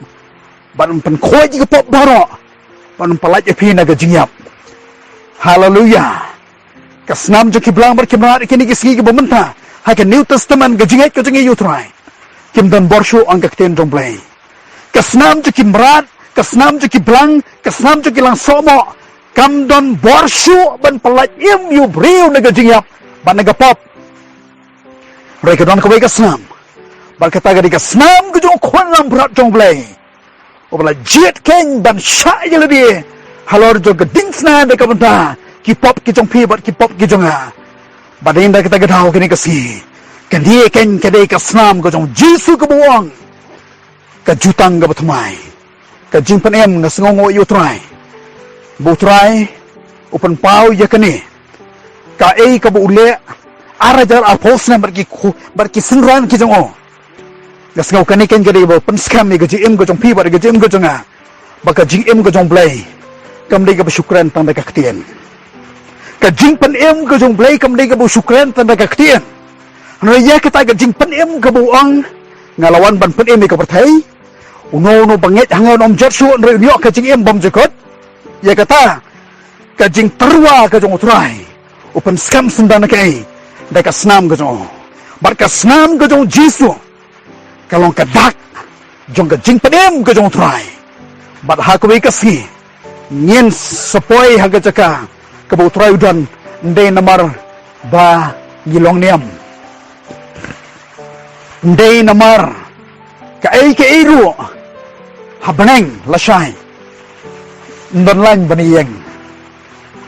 ban pynkhuid ïa ki pop baroh, ban pyllait ïa phi na ka jingïap. Haleluya. Ka snam jong ki blang bad ki mrad ha kine ki sngi kiba mynta ha ka New Testament, ka jingngeit ka jong ngi ïa U Trai, kim don bor shuh, ong ka ktien jong U Blei. Ka snam jong ki mrad, ka snam jong ki blang, ka snam jong ki langsohmoh, kam don bor shuh ban pyllait im ïa u briew na ka jingïap bad na ka pop. Hynrei ka don kawei ka snam, bad kata ka dei ka snam ka jong U Khun Langbrot jong U Blei, uba la jied keiñ ban shah ïa lade halor jong ka diengphna da ka bynta ki pop ki jong phi bad ki pop ki jong nga. Bad dei na kata ka daw kane ka sngi, kane keiñ ka dei ka snam ka jong U Jisu, kaba u ong, ka jutang kaba thymmai, ka jingpynim. Nga sngewnguh ïa U Trai ba U Trai u pynpaw ïa kane, kaei kaba u leh ar hajar arphew snem bad ki khu-, bad ki synran ki jong u. Nga sngew kane keiñ ka dei ba pynskhem ïa ka jingim ka jong phi bad ka jingim ka jong nga, ba ka jingim ka jong U Blei kam dei kaba shu kren tang da ka ktien. Ka jingpynim ka jong U Blei kam dei kaba shu kren tang da ka ktien. Hynrei ïa kata ka jingpynim kaba u ong, nga la wan ban pynim ïa ka pyrthei. Uno uno ba ngeit ha nga un ym jot shuh, hynrei un ïoh ka jingim bymjukut. Ïa kata ka jingtyrwa ka jong U Trai, u pynskhem syndon kaei, da ka snam ka jong u. Bad ka snam ka jong U Jisu ka long ka dak jong ka jingpynim ka jong U Trai. Bad ha kawei ka sngi ngin sa poi ha ka jaka kaba U Trai u don, ym dei namar ba ngi long niam, ym dei namar kaei kaei ruh ha bneng lashai. Ym don laiñ ban ïeng,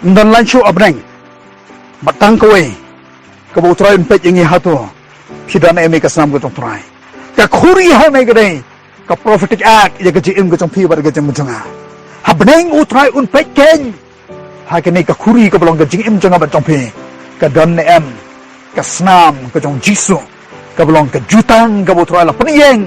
ym don laiñ shuh ha bneng. Bad tang kawei kaba U Trai un peit ïa ngi, hato phi don em ïa ka snam ka jong U Trai? Ka khuri hangne ka dei ka prophetic act ïa ka jingim ka jong phi bad ka jingim ka jong nga. Ha bneng U Trai un peit keiñ ha kane ka khuri kaba long ka jingim jong nga bad jong phi, ka don ne em ka snam ka jong U Jisu, kaba long ka jutang kaba U Trai u la pynïeng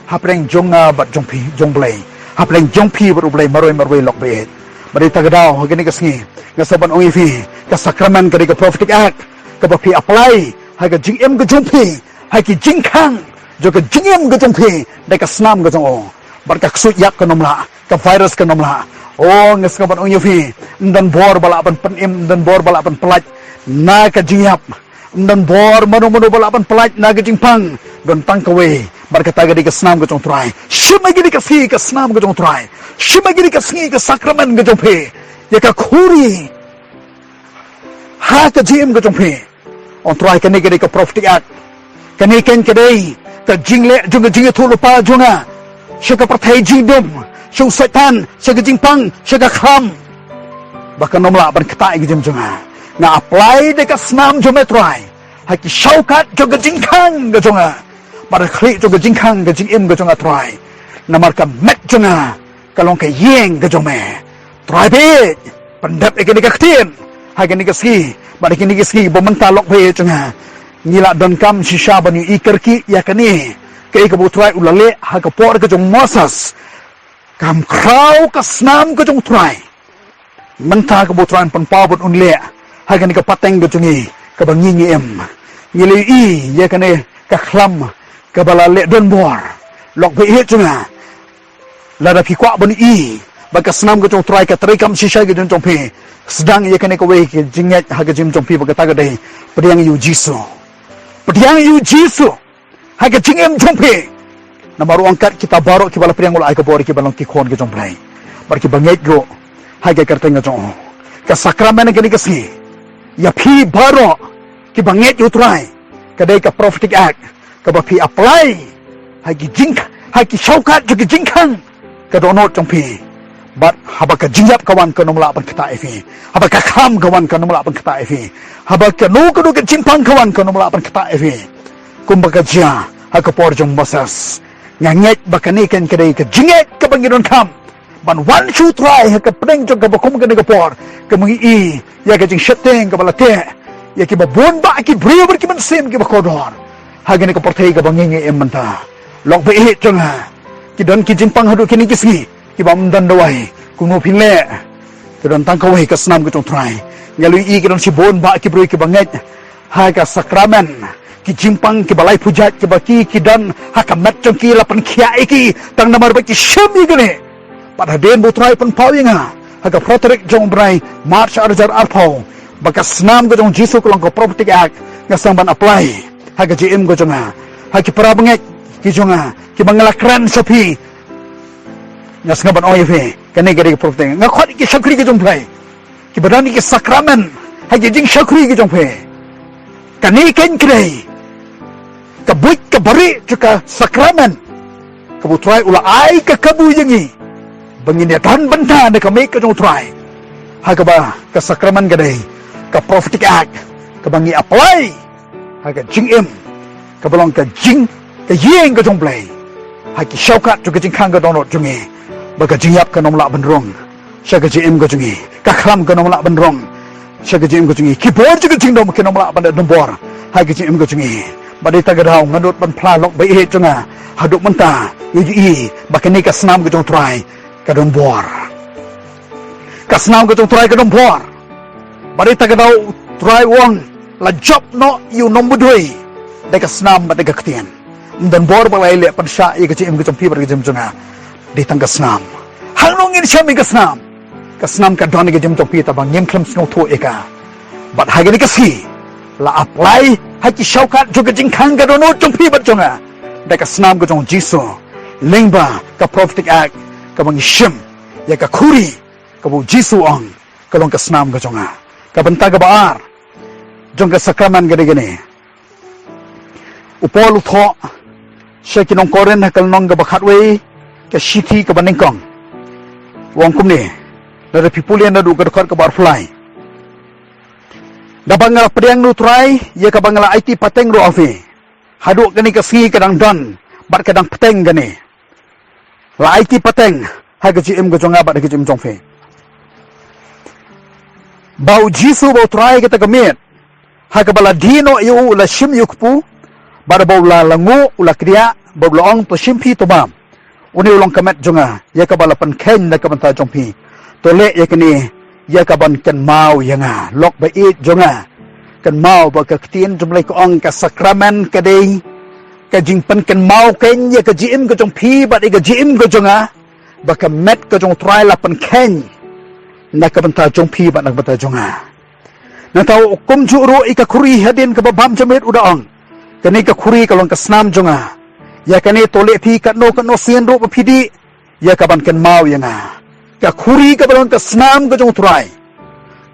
hapdeng jong nga bad jong phi, jong U Blei, hapdeng jong phi bad U Blei marwei marwei, lok baieit. Bad ïa kata ka daw, ha kane ka sngi nga sa ban ong ïa phi, ka sakramen ka dei ka prophetic act kaba phi apply ha ka jingim ka jong phi, ha ki jingkhang jong ka jingim ka jong phi da ka snam ka jong u. Bad ka ksuid ïap kan ym lah, ka virus kan ym lah. O, nga sngewbha ban ong ïa phi, ym don bor ba lah ban pynim, ym don bor ba lah ban pyllait na ka jingïap, ym don bor mano mano ba lah ban pyllait na ka jingpang. Don tang kawei, bad kata ka dei ka snam ka jong U Trai. Shim ha kine ki sngi ka snam ka jong U Trai. Shim ha kine ki sngi ka sakramen ka jong phi, ïa ka khuri ha ka jingim ka jong phi. Ong Trai, kane ka dei ka prophetic act. Kane keiñ ka dei ka jingleh jong ka jingïathuhlypa jong nga sha ka pyrthei jingdum, sha u Soitan, sha ka jingpang, sha ka khlam, ba kan ym lah ban ktah ïa ka jingim jong nga. Nga apply da ka snam jong me Trai ha ki shortcut jong ka jingkhang ka jong nga, bad ha khlieh jong ka jingkhang ka jingim ka jong nga Trai. Namar ka met jong nga ka long ka ïing ka jong me. Trai baieit, pyndep ïa kane ka ktien ha kane ka sngi, bad ha kine ki sngi ba mynta, lok baieit jong nga, ngi la donkam shisha ban ïohi kyrkieh ïa kane kaei kaba U Trai u la leh ha ka por ka jong u Moses. Kam khraw ka snam ka jong U Trai mynta kaba U Trai un pynpaw bad un leh ha kane ka pateng ka jong ngi kaba ngi ngi im. Ngi la ïohi ïa kane ka khlam kaba la leh donbor. Lok baieit jong nga, lada phi kwah ban ïohi ba ka snam ka jong U Trai ka treikam shisha ka jong jong phi, sdang ïa kane kawei ka jingngeit ha ka jingim jong phi, ba kata ka dei, pdiang ïa U Jisu. Pdiang ïa U Jisu ha ka jingim jong phi. Namar u ong, kat kita baroh kiba la pdiang u la ai ka bor ïa ki ban long ki khun ka jong U Blei, bad kiba ngeit ruh ha ka kyrteng ka jong u. Ka sakramen ha kane ka sngi, ïa phi baroh kiba ngeit ïa U Trai, ka dei ka prophetic act kaba phi apply ha ki jing, ha ki shortcut jong ki jingkhang ka dohnud jong phi. Bad haba ka jingïap ka wan, kan ym lah ban ktah ïa phi. Haba ka khlam ka wan, kan ym lah ban ktah ïa phi. Haba kano kano ka jingpang ka wan, kan ym lah ban ktah ïa phi. Kumba ka jia ha ka por jong u Moses. Nga ngeit ba kane keiñ ka dei ka jingngeit kaba ngi donkam ban wan sha U Trai ha ka pdeng jong kaba kum kane ka por, kaba ngi ïohi ïa ka jingsheptieng kaba la teh ïa kiba bun bah ki briew bad ki mynsiem kiba kordor ha kane ka pyrthei kaba ngi ngi im mynta. Lok baieit jong nga, ki don ki jingpang haduh kine ki sngi kiba ym don dawai. Kumno phin leh? Ka don tang kawei ka snam ka jong U Trai. Nga la ïohi ka don shibun bah ki briew kiba ngeit ha ka sakramen, ki jingpang kiba laiphew jait, kiba ki, ki don ha ka met jong ki, la pynkhiah ïa ki tang namar ba ki shim ïa kine. Bad hadien ba U Trai u pynpaw ïa nga ha ka phra tarik jong u bnai March ar hajar arphew, ba ka snam ka jong U Jisu ka long ka prophetic act, nga sdang ban apply ha ka jingim ka jong nga, ha ki para bangeit ki jong nga kiba nga la kren sha phi. Nga sdang ban ong ïa phi, kane ka dei ka prophetic act. Nga khot ïa ki shakri ka jong U Blei kiba don ïa ki sakramen ha ki jingshakri ki jong phi. Kane keiñ ka dei ka buit ka barieh jong ka sakramen kaba U Trai u la ai ka kabu ïa ngi ba ngin ïa don bynta na ka miet ka jong U Trai. Ha kaba ka sakramen ka dei ka prophetic act kaba ngi apply ha ka jingim kaba long ka jing, ka ïing ka jong U Blei, ha ki shortcut jong ka jingkhang ka dohnud jong ngi, ba ka jingïap kan ym lah ban rung sha ka jingim ka jong ngi, ka khlam kan ym lah ban rung sha ka jingim ka jong ngi, ki bor jong ka jingdum kin ym lah ban leh donbor ha ka jingim ka jong ngi. Bad ïa kata ka daw nga nud ban phla, lok baieit jong nga, haduh mynta ngi ïohi ba kane ka snam ka jong U Trai ka donbor. Ka snam ka jong U Trai ka donbor. Bad ïa kata ka daw U Trai u ong, la jop noh ïa u nongbdei da ka snam bad da ka ktien. Ym don bor ba la ïaleh pynshah ïa ka jingim ka jong phi bad ka jingim jong nga. Dei tang ka snam. Hangno ngin shem ïa ka snam? Ka snam ka don ha ka jingim jong phi, tangba ngim khlem sngewthuh ïa ka. Bad ha kane ka sngi, la apply ha ki shortcut jong ka jingkhang ka dohnud jong phi bad jong nga da ka snam ka jong U Jisu, lyngba ka prophetic act kaba ngi shim ïa ka khuri kaba U Jisu u ong ka long ka snam ka jong nga. Ka bynta kaba ar jong ka sakramen ka dei kane. U Paul u thoh sha ki nong Korinth ha ka lynnong kaba khatwei, ka shithi kaba nyngkong, u ong kumne, lada phi pule naduh ka dkhot kaba arphew lai: Naba nga la pdiang na U Trai ïa kaba nga la aiti pateng ruh ha phi, haduh kane ka sngi ka dang don bad ka dang bteng kane. La aiti pateng ha ka jingim ka jong nga bad ha ka jingim jong phi, ba U Jisu uba U Trai kata ka miet, ha kaba la die noh ïa u, u la shim ïa u kpu, bad haba u la lyngngoh u la kdiah, bad u la ong, to shim phi, to bam. Une u long ka met jong nga ïa kaba la pynkheiñ na ka bynta jong phi. To leh ïa kane ïa kaban kynmaw ïa nga. Lok ba ïeit jong nga, kynmaw ba ka ktien jong U Blei ka ong ka sakramen ka dei ka jingpynkynmaw keiñ ïa ka jingim ka jong phi bad ïa ka jingim ka jong nga, ba ka met ka jong U Trai la pynkheiñ na ka bynta jong phi bad na ka bynta jong nga. Nangta kumjuh ruh ïa ka khuri hadien kaba bam jamein u da ong, kane ka khuri ka long ka snam jong nga. Ïa kane to leh phi katno katno sien ruh ba phi dih, ïa kaban kynmaw ïa nga. Ka khuri kaba long ka snam ka jong U Trai,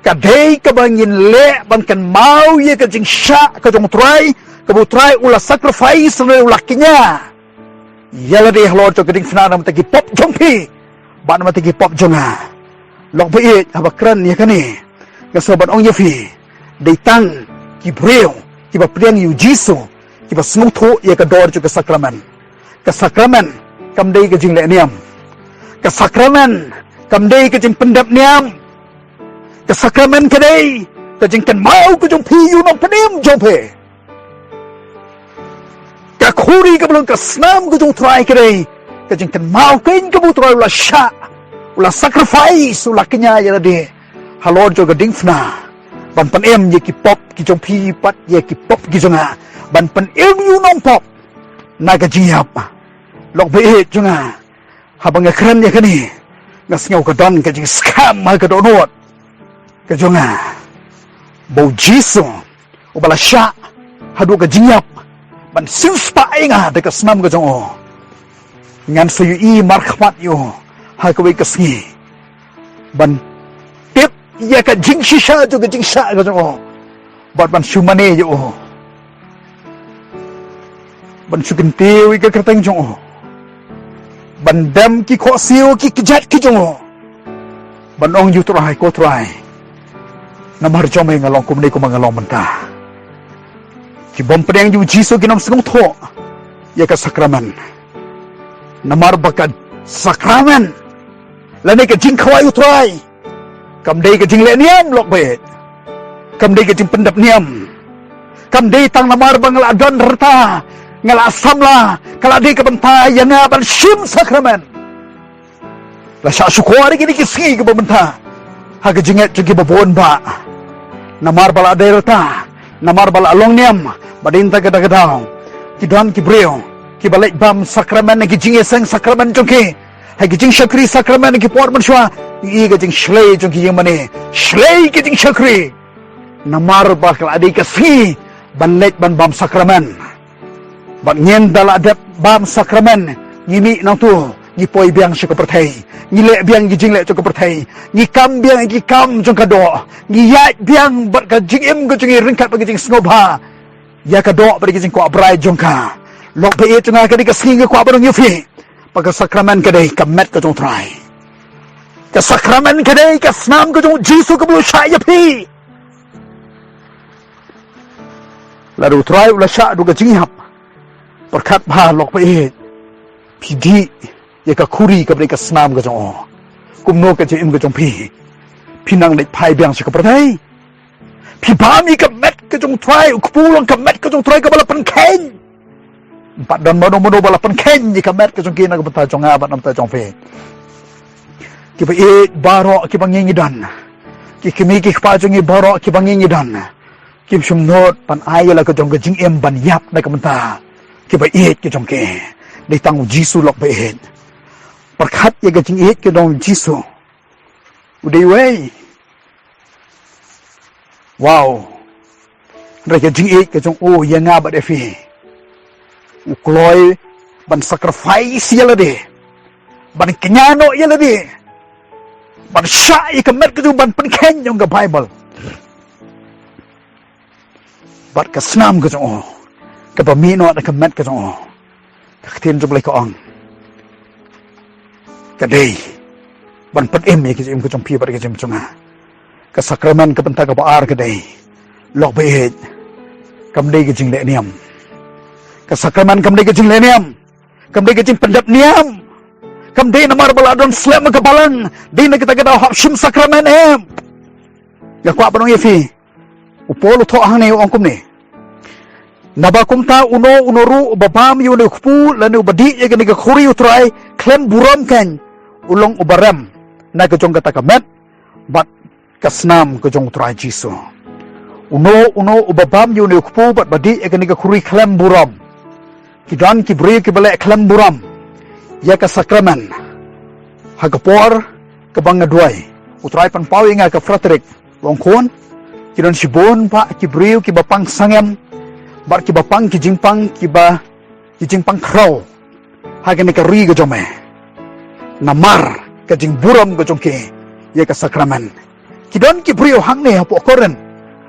ka dei kaba ngin leh ban kynmaw ïa ka jingshah ka jong U Trai, kaba U Trai u la sacrifice, u la kñia ïa lade halor jong ka diengphna namar ki pop jong phi bad namar ki pop jong nga. Lok ba ïeit, haba kren ïa kane, nga sngew ban ong ïa phi, dei tang ki briew kiba pdiang ïa U Jisu kiba sngewthuh ïa ka dor jong ka sakramen. Ka sakramen kam dei ka jingleh niam. Ka sakramen kam dei ka jingpyndep niam. Ka sakramen ka dei ka jingkynmaw ka jong phi ïa u nongpynim jong phi. Ka khuri kaba long ka snam ka jong U Trai ka dei ka jingkynmaw keiñ kaba U Trai u la shah, u la sacrifice, u la kñia ïa lade halor jong ka diengphna, ban pynim ïa ki pop ki jong phi bad ïa ki pop ki jong nga, ban pynim ïa u nongpop na ka jingïap. Lok ba ïeit jong nga, haba nga kren ïa kane, nga sngew ka don ka jingskhem ha ka dohnud ka jong nga ba U Jisu uba la shah haduh ka jingïap ban siewspah ïa nga da ka snam ka jong u. Ngan sa ïohi markhmat ïa u ha kawei ka sngi, ban tip ïa ka jingshisha jong ka jingshah ka jong u, bad ban shu mane ïa u, ban shu kyntiew ïa ka kyrteng jong u, ban dem ki khohsiew ki kjat ki jong u, ban ong ïa U Trai, ko Trai, namar jong me nga long kumne kumba nga long mynta. Ki bym pdiang ïa U Jisu kin ym sngewthuh ïa ka sakramen. Namar ba ka sakramen lane ka jingkhawai U Trai kam dei ka jingleh niam, lok ba ïeit. Kam dei ka jingpyndep niam. Kam dei tang namar ba nga la don rta, nga la samla, ka la dei ka bynta ïa nga ban shim sakramen. La shah shukor ïa kine ki sngi kiba mynta ha ka jingngeit jong kiba bun bah. Namar ba la dei rta, namar ba la long niam, ba dei na kata ka daw ki don ki briew kiba leit bam sakramen ha ki jingïaseng sakramen jong ki, ha ki jingshakri sakramen ha ki por mynshuwa, ïa ka jingshlei jong ki ïa mane shlei ka jingshakri. Namar ba ka la dei ka sngi ban leit ban bam sakramen. Bad ngin da la dep bam sakramen, ngi mih nangtu, ngi poi biang sha ka pyrthei, ngi leh biang ki jingleh jong ka pyrthei, ngi kam biang ki kam jong ka doh, ngi ïaid biang bad ka jingim ka jong ngi ryngkat bad ka jingsngewbha ïa ka doh bad ka jingkwah brai jong ka. Lok ba ïeit jong nga, ka dei ka sngi nga kwah ban ong ïa phi ba ka sakramen ka dei ka met ka jong U Trai. Ka sakramen ka dei ka snam ka jong U Jisu kaba la shah ïa phi. Lada U Trai u la shah haduh ka jingïap, pyrkhat bha, lok ba ïeit, phi dih ïa ka khuri kaba dei ka snam ka jong u, kumno ka jingim ka jong phi? Phi nang leit phai biang sha ka pyrthei? Phi bam ïa ka met ka jong U Trai, u kpu long ka met ka jong U Trai kaba la pynkheiñ. Ym pat don mano mano ba la pynkheiñ ïa ka met ka jong ki na ka bynta jong nga bad na ka bynta jong phi. Kiba ïeit baroh kiba ngi ngi don, ki kmie ki kpa jong ngi baroh kiba ngi ngi don, kim shym nud ban ai ïa la ka jong ka jingim ban ïap na ka bynta kiba ïeit ka jong ki. Dei tang U Jisu, lok ba ïeit. Pyrkhat ïa ka jingïeit ka jong U Jisu. U dei uwei. Wow. Hynrei ka jingïeit ka jong u ïa nga bad ïa phi, u kloi ban sacrifice ïa lade, ban kñia noh ïa lade, ban shah ïa ka met ka jong u, ban pynkheiñ, ong ka Baibl. bad ka snam ka jong u, kaba mih noh da ka met ka jong u. Ka ktien jong U Blei ka ong, ka dei ban pynim ïa ka jingim ka jong phi bad ka jingim jong nga. Ka sakramen ka bynta kaba ar ka dei, lok ba ïeit, kam dei ka jingleh niam. Ka sakramen kam dei ka jingleh niam, kam dei ka jingpyndep niam. Kam dei namar ba la don slem ka balang, dei na kata ka daw hap shim sakramen, em. Nga kwah ban ong ïa phi, u Paul u thoh hangne u ong kumne: Naba kumta uno uno ruh uba bam ïa une u kpu lane uba dih ïa kane ka khuri U Trai khlem burom, kan u long uba rem na ka jong kata ka met bad ka snam ka jong U Trai Jisu. Uno uno uba bam ïa une u kpu bad ba dih ïa kane ka khuri khlem burom. Ki don ki briew kiba leh khlem burom ïa ka sakramen. Ha ka por kaba nga duwai, U Trai pynpaw ïa nga ka phra tarik, u ong, khun, ki don shibun pat ki briew kiba pang sangem bad kiba pang ki jingpang, kiba ki jingpang khraw ha kane ka ri ka jong me, namar ka jingburom ka jong ki ïa ka sakramen. Ki don ki briew hangne hapoh Korinth,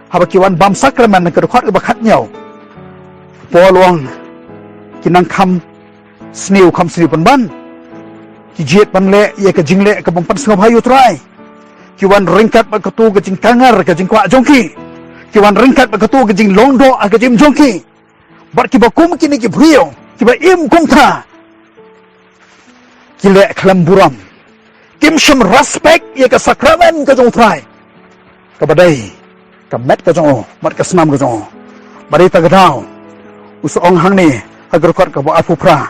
haba ki wan bam sakramen ha ka dkhot kaba khathynñiew, u Paul u ong, ki nang kham sniew kham sniew pynban. Ki jied ban leh ïa ka jingleh kabym pynsngewbha ïa U Trai. Ki wan ryngkat bad kato ka jingkangar ka jingkwah jong ki. Ki wan ryngkat bad kato ka jinglong doh ha ka jingim jong ki. Bad kiba kum kine ki briew kiba im kumta, ki leh khlem burom, kim shym respect ïa ka sakramen ka jong U Trai, kaba dei ka met ka jong u bad ka snam ka jong u. Bad ïa kata ka daw, u sa ong hangne ha ka dkhot kaba arphew phra,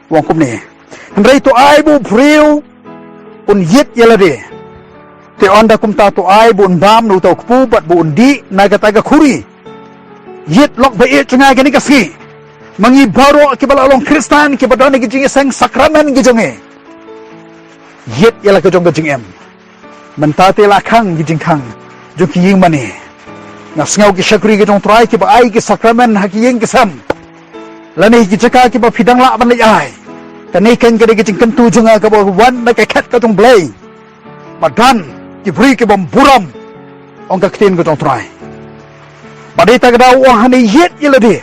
u ong kumne: Hynrei to ai ba u briew un ïit ïa lade. Te ynda kumta to ai ba un bam na uta u kpu bad ba un dih na kata ka khuri. Ïit, lok ba ïeit jong nga, kane ka sngi, ma ngi baroh kiba la long Khristan, kiba don ha ka jingïaseng sakramen ka jong ngi, ïit ïa la ka jong ka jingim. Mynta te la khang ki jingkhang jong ki ïing mane. Nga sngew ki shakri ka jong U Trai kiba ai ki sakramen ha ki ïing ki sem lane ki jaka kiba phi dang lah ban leit ai. Kane kan ka dei ka jingkyntu jong nga kaba wan na ka khet ka jong U Blei. Ba don ki briew kibym burom, ong ka ktien ka jong U Trai. Bad ïa kata ka daw u ong hangne, ïit ïa lade.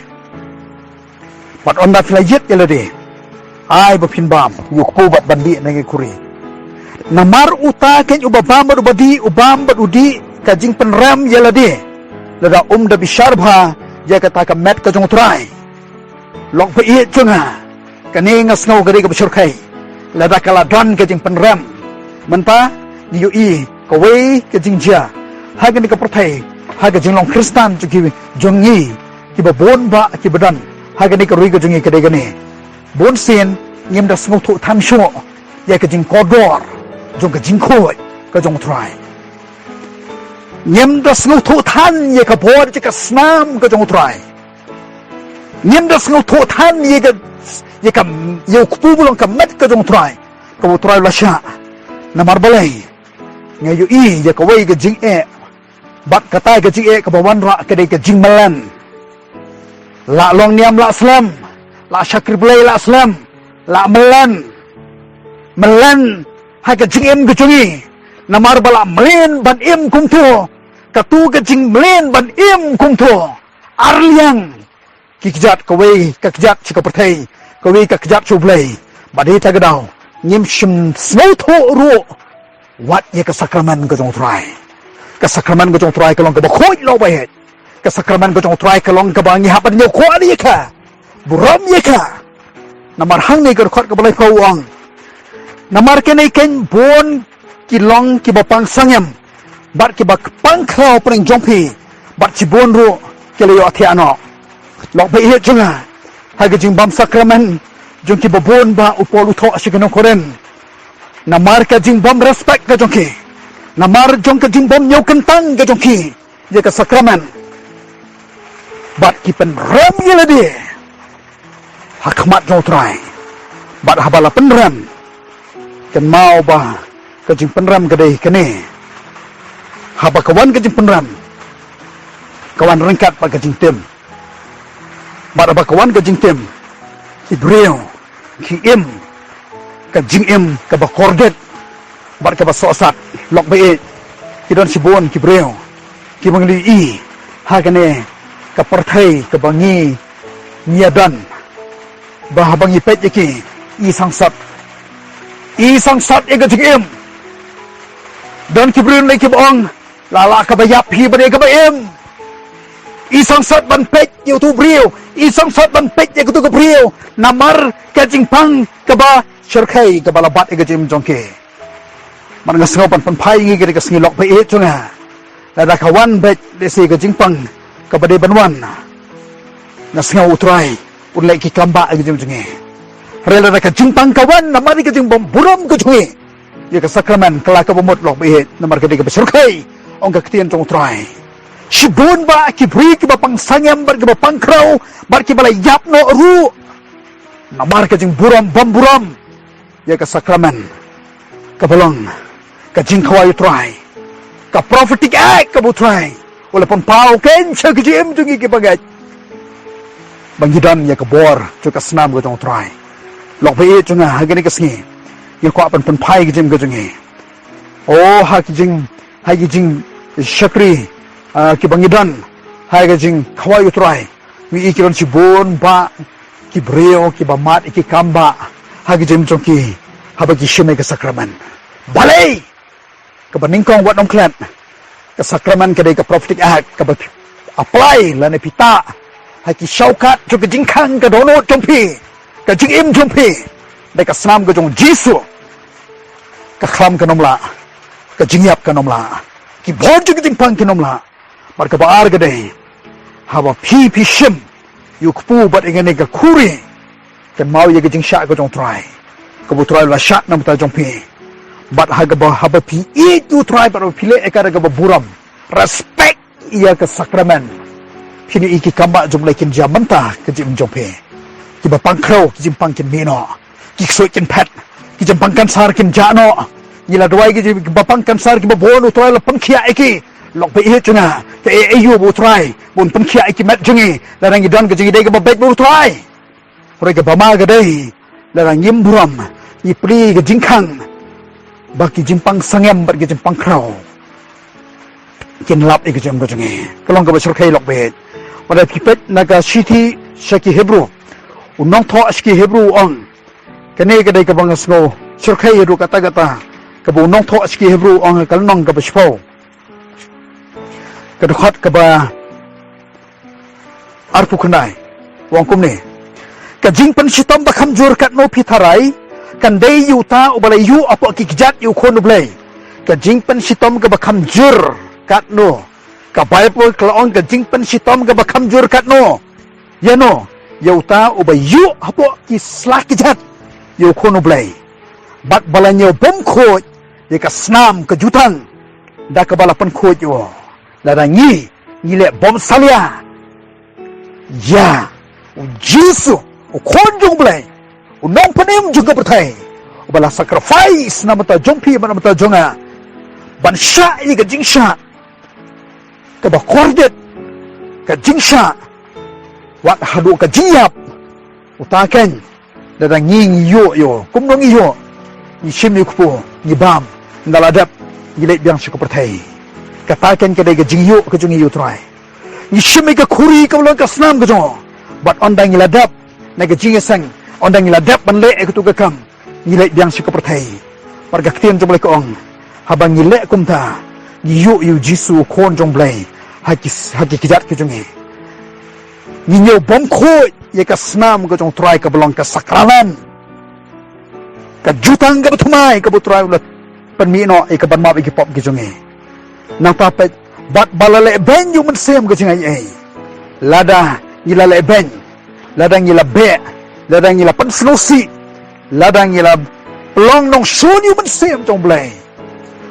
Bad ynda phi la ïit ïa lade, ai ba phin bam ïa u kpu bad ban dih na ka khuri. Namar uta kan uba bam bad uba dih, u bam bad u dih, ka jingpynrem ïa lade, lada um da bishar bha ïa kata ka met ka jong U Trai. Lok ba ïeit jong nga, kane nga sngew ka dei kaba shyrkhei lada ka la don ka jingpynrem. Mynta ngi ïohi kawei ka jingjia ha kane ka pyrthei, ha ka jinglong Khristan jong ki, jong ngi kiba bun bah kiba don ha kane ka ri ka jong ngi, ka dei kane: Bun sien ngim da sngewthuh than shuh ïa ka jingkordor jong ka jingkhuid ka jong U Trai. Ngim da sngewthuh than ïa ka bor jong ka snam ka jong U Trai. Ngim da sngewthuh than ïa ka, ïa ka, ïa u kpu ba long ka met ka jong U Trai, kaba U Trai u la shah. Namar balei? Nga ïohi ïa kawei ka jingeh, bad kata ka jingeh kaba wanrah ka dei ka jingmlien. La long niam la slem, la shakri Blei la slem, la mlien. Mlien ha ka jingim ka jong ngi. Namar ba la mlien ban im kumto, kato ka jingmlien ban im kumto, ar liang ki kjat, kawei ka kjat sha ka pyrthei, kawei ka kjat sha U Blei. Bad ïa kata ka daw ngim shym sngewthuh ruh wat ïa ka sakramen ka jong U Trai. Ka sakramen ka jong U Trai ka long kaba khuid lok ba ïeit. Ka sakramen ka jong U Trai ka long kaba ngi hap ban ïa kwah ïa ka, burom ïa ka. Namar hangne ka dkhot kaba laiphew u ong: Namar kine kan bun ki long kiba pang sangem bad kiba pang khraw pdeng jong phi, bad shibun ruh ki la ïohthiah noh. Lok ba ïeit jong nga, ha ka jingbam sakramen jong kiba bun bah u Paul u thoh sha ki nong Korinth, namar ka jingbym respect ka jong ki, namar jong ka jingbym ñiewkyntang ka jong ki ïa ka sakramen, bad ki pynrem ïa lade ha khmat jong U Trai. Bad haba la pynrem, kynmaw ba ka jingpynrem ka dei kane: haba ka wan ka jingpynrem, ka wan ryngkat bad ka jingtim. Bad haba ka wan ka jingtim, ki briew ki im ka jingim kaba kordit bad kaba sohsat. Lok ba ïeit, ki don shibun ki briew kiba ngi la ïohi ha kane ka pyrthei kaba ngi, ngi ïa don, ba haba ngi peit ïa ki, i sangsot, i sangsot ïa ka jingim. Don ki briew ne kiba ong, la lah kaba ïap hi bad ïa kaba im. I sangsot ban peit ïa utu u briew, i sangsot ban peit ïa utu ka briew, namar ka jingpang kaba shyrkhei kaba la bat ïa ka jingim jong ki. Bad nga sngew ban pynphai ïa ngi ha kane ka sngi, lok ba ïeit jong nga, lada ka wan beit lehse ka jingpang kaba dei ban wan, nga sngew U Trai un leh ki kam bah ha ka jingim jong ngi. Hynrei lada ka jingpang ka wan namar ka jingbymburom ka jong ngi ïa ka sakramen, ka la kaba mut, lok ba ïeit, namar ka dei kaba shyrkhei, ong ka ktien jong U Trai. Shibun bah ki briew kiba pang sangem bad kiba pang khraw bad kiba la ïap noh ruh namar ka jingburom bymburom ïa ka sakramen kaba long ka jingkhawai U Trai, ka prophetic act kaba U Trai u la pynpaw keiñ sha ka jingim jong ngi kiba ngeit, ba ngi don ïa ka bor jong ka snam ka jong U Trai. Lok ba ïeit jong nga, ha kane ka sngi ngi kwah ban pynphai ka jingim ka jong ngi, o, ha ki jing, ha ki jingshakri, ah, kiba ngi don ha ka jingkhawai U Trai. Ngi i ki don shibun bah ki briew kiba mad ïa ki kam bah ha ka jingim jong ki haba ki shim ïa ka sakramen. Balei? Kaba nyngkong, wat nym klet, ka sakramen ka dei ka prophetic act kaba phi apply lane phi tah ha ki shawkat jong ka jingkhang ka dohnud jong phi, ka jingim jong phi. Da ka snam ka jong U Jisu, ka khlam kan ym lah, ka jingïap kan ym lah, ki bor jong ka jingpang kin ym lah. Bad kaba ar ka dei, haba phi, phi shim ïa u kpu bad ïa kane ka khuri, kynmaw ïa ka jingshah ka jong U Trai, kaba U Trai u la shah na ka bynta jong phi. Bad ha kaba, haba phi ïeit ïa U Trai bad haba phi leh ïa ka da kaba burom, respect ïa ka sakramen, phin ïohi ki kam bah jong U Blei kin jia mynta ha ka jingim jong phi. Kiba pang khraw, ki jingpang kin mih noh. Ki ksuid kin phet, ki jingpang kansar kin jah noh. Ngi la duwai ki jing, kiba pang kansar kiba bun, U Trai u la pynkhiah ïa ki. Lok ba ïeit jong nga, kaei kaei ba U Trai un pynkhiah ïa ki met jong ngi lada ngi don ka jingïadei kaba beit bad U Trai. Hynrei kaba ma ka dei, lada ngim burom, ngi plie ka jingkhang, ba ki jingpang sangem bad ki jingpang khraw kin lap ïa ka jingim ka jong ngi. Ka long kaba shyrkhei, lok ba ïeit. Wat la phi peit na ka shithi sha ki Hebru, u nongthoh sha ki Hebru u ong, kane ka dei kaba nga sngew shyrkhei haduh katta katta, kaba u nongthoh sha ki Hebru u ong ha ka lynnong kaba shiphew, ka dkhot kaba arphew khyndai, u ong kumne: Ka jingpynshitom ba kham jur katno phi tharai, kan dei ïa uta uba la ïuh hapoh ki kjat ïa u Khun U Blei. Ka jingpynshitom kaba kham jur katno. Ka Baibl ka la ong ka jingpynshitom kaba kham jur katno. Ïa no? Ïa uta uba ïuh hapoh ki sla kjat ïa u Khun U Blei, bad ba la ñiew bymkhuid ïa ka snam ka jutang da kaba la pynkhuid ïa u. Lada ngi, ngi leh bymsalia ïa U Jisu, U Khun jong U Blei, U Nongpynim jong ka pyrthei, uba la sacrifice na ka bynta jong phi bad na ka bynta jong nga, ban shah ïa ka jingshah kaba kordit, ka jingshah wat haduh ka jingïap, uta keiñ, lada ngi, ngi ïuh ïa u, kumno ngi ïuh? Ngi shim ïa u kpu, ngi bam, ynda la dep, ngi leit biang sha ka pyrthei. Kata keiñ ka dei ka jingïuh ka jong ngi ïa U Trai. Ngi shim ïa ka khuri kaba long ka snam ka jong u, bad ynda ngi la dep na ka jingïaseng, ynda ngi la dep ban leh ïa katu ka kam, ngi leit biang sha ka pyrthei. Bad ka ktien jong U Blei ka ong, haba ngi leh kumta, ngi ïuh ïa U Jisu, U Khun jong U Blei, ha ki, ha ki kjat ki jong ngi. Ngi ñiew bymkhuid ïa ka snam ka jong U Trai kaba long ka sakramen, ka jutang kaba thymmai kaba U Trai u la pynmih noh ïa kaban map ïa ki pop ki jong ngi. Nangta peit, bad ba la lehbeiñ ïa U Mynsiem ka jingaiei. Lada ngi la lehbeiñ, lada ngi la beh, lada ngi la pynsngewsih, lada ngi la pynlong nongshun ïa U Mynsiem jong U Blei,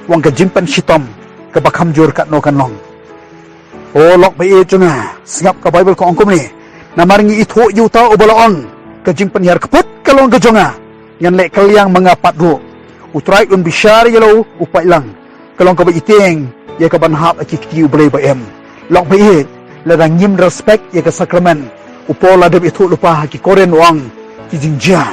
u ong ka jingpynshitom kaba kham jur katno kan long. O lok ba ïeit jong nga, sngap, ka Baibl ka ong kumne: Namar ngi ithuh ïa uta uba la ong, ka jingpynhiar kput ka long ka jong nga, ngan leh kylliang ma nga pat ruh. U Trai un bishar ïa la u paidlang. Ka long kaba itieng ïa kaban hap ha ki kti U Blei ba im. Lok ba ïeit, lada ngim respect ïa ka sakramen, u Paul la dep ithuh lypa ha ki Korinth, u ong, ki jingjia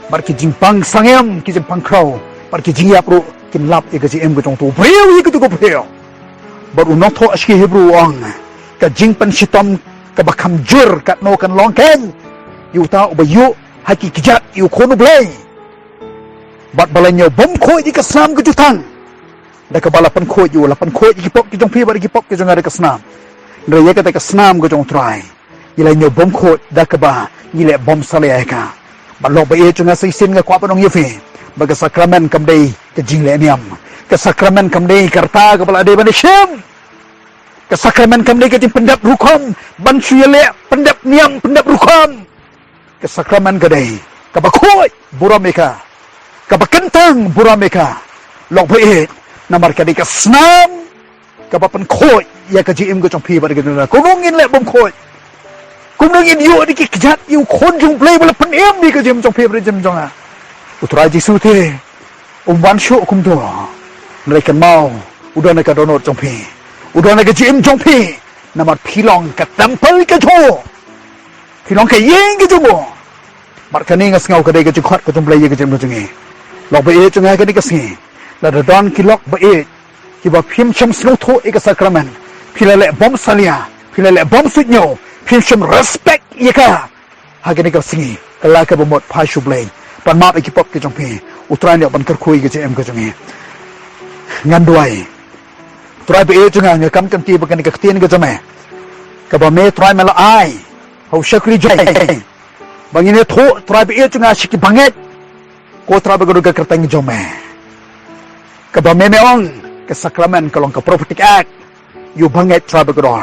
bad ki jingpang sangem, ki jingpang khraw bad ki jingïap ruh kin lap ïa ka jingim ka jong utu u briew, ïa katu ka briew. Bad u nongthoh sha ki Hebru u ong, ka jingpynshitom kaba kham jur katno kan long kein ïa uta uba ïuh ha ki kjat ïa u Khun U Blei. Bad ba la ñiew bymkhuid ïa ka snam ka jutang da kaba la pynkhuid ïa u, la pynkhuid ïa ki pop ki jong phi bad ïa ki pop ki jong nga da ka snam. Hynrei ïa kata ka snam ka jong U Trai ngi la ñiew bymkhuid da kaba ngi leh bymsalia ïa ka. Bad lok ba ïeit jong nga, sa shisien nga kwah ban ong ïa phi ba ka sakramen kam dei ka jingleh niam. Ka sakramen kam dei ka rta kaba la dei ban ïashim. Ka sakramen kam dei ka jingpyndep rukom ban shu ïaleh pyndep niam pyndep rukom. Ka sakramen ka dei kaba khuid burom ïa ka, kaba kyntang burom ïa ka. Lok ba ïeit, namar ka dei ka snam kaba pynkhuid ïa ka jingim ka jong phi bad ka jong nga. Kumno ngin leh bymkhuid? Kumno ngin ïuh da ki kjat ïa u Khun jong U Blei ba la pynim ïa ka jingim jong phi bad ka jingim jong nga? U Trai Jisu te um wan shuh kumto. Hynrei kynmaw, u don ha ka dohnud jong phi, u don ha ka jingim jong phi. Namar phi long ka templ ka jong u, phi long ka ïing ka jong u. Bad kane nga sngew ka dei ka jingkhot ka jong U Blei ïa ka jingim jong ngi. Lok ba ïeit jong nga, kane ka sngi lada don ki lok ba ïeit kiba phim shym sngewthuh ïa ka sakramen, phi la leh bymsalia, phi la leh bymsuidñiew, phim shym respect ïa ka, ha kane ka sngi, kylla kaba mut phai sha U Blei, pan map ïa ki pop ki jong phi. U Trai un ïoh ban kyrkhu ïa ka jingim ka jong ngi. Ngan duwai. Trai ba ïeit jong nga, nga kam kynti ba kane ka ktien ka jong me, kaba me Trai me la ai ha u shakri jong me ba ngin ïathuh, Trai ba ïeit jong nga, sha ki bangeit, ko Trai ba kordor, ka kyrteng jong me. Kaba me me ong, ka sakramen ka long ka prophetic act ïa u bangeit, Trai ba kordor.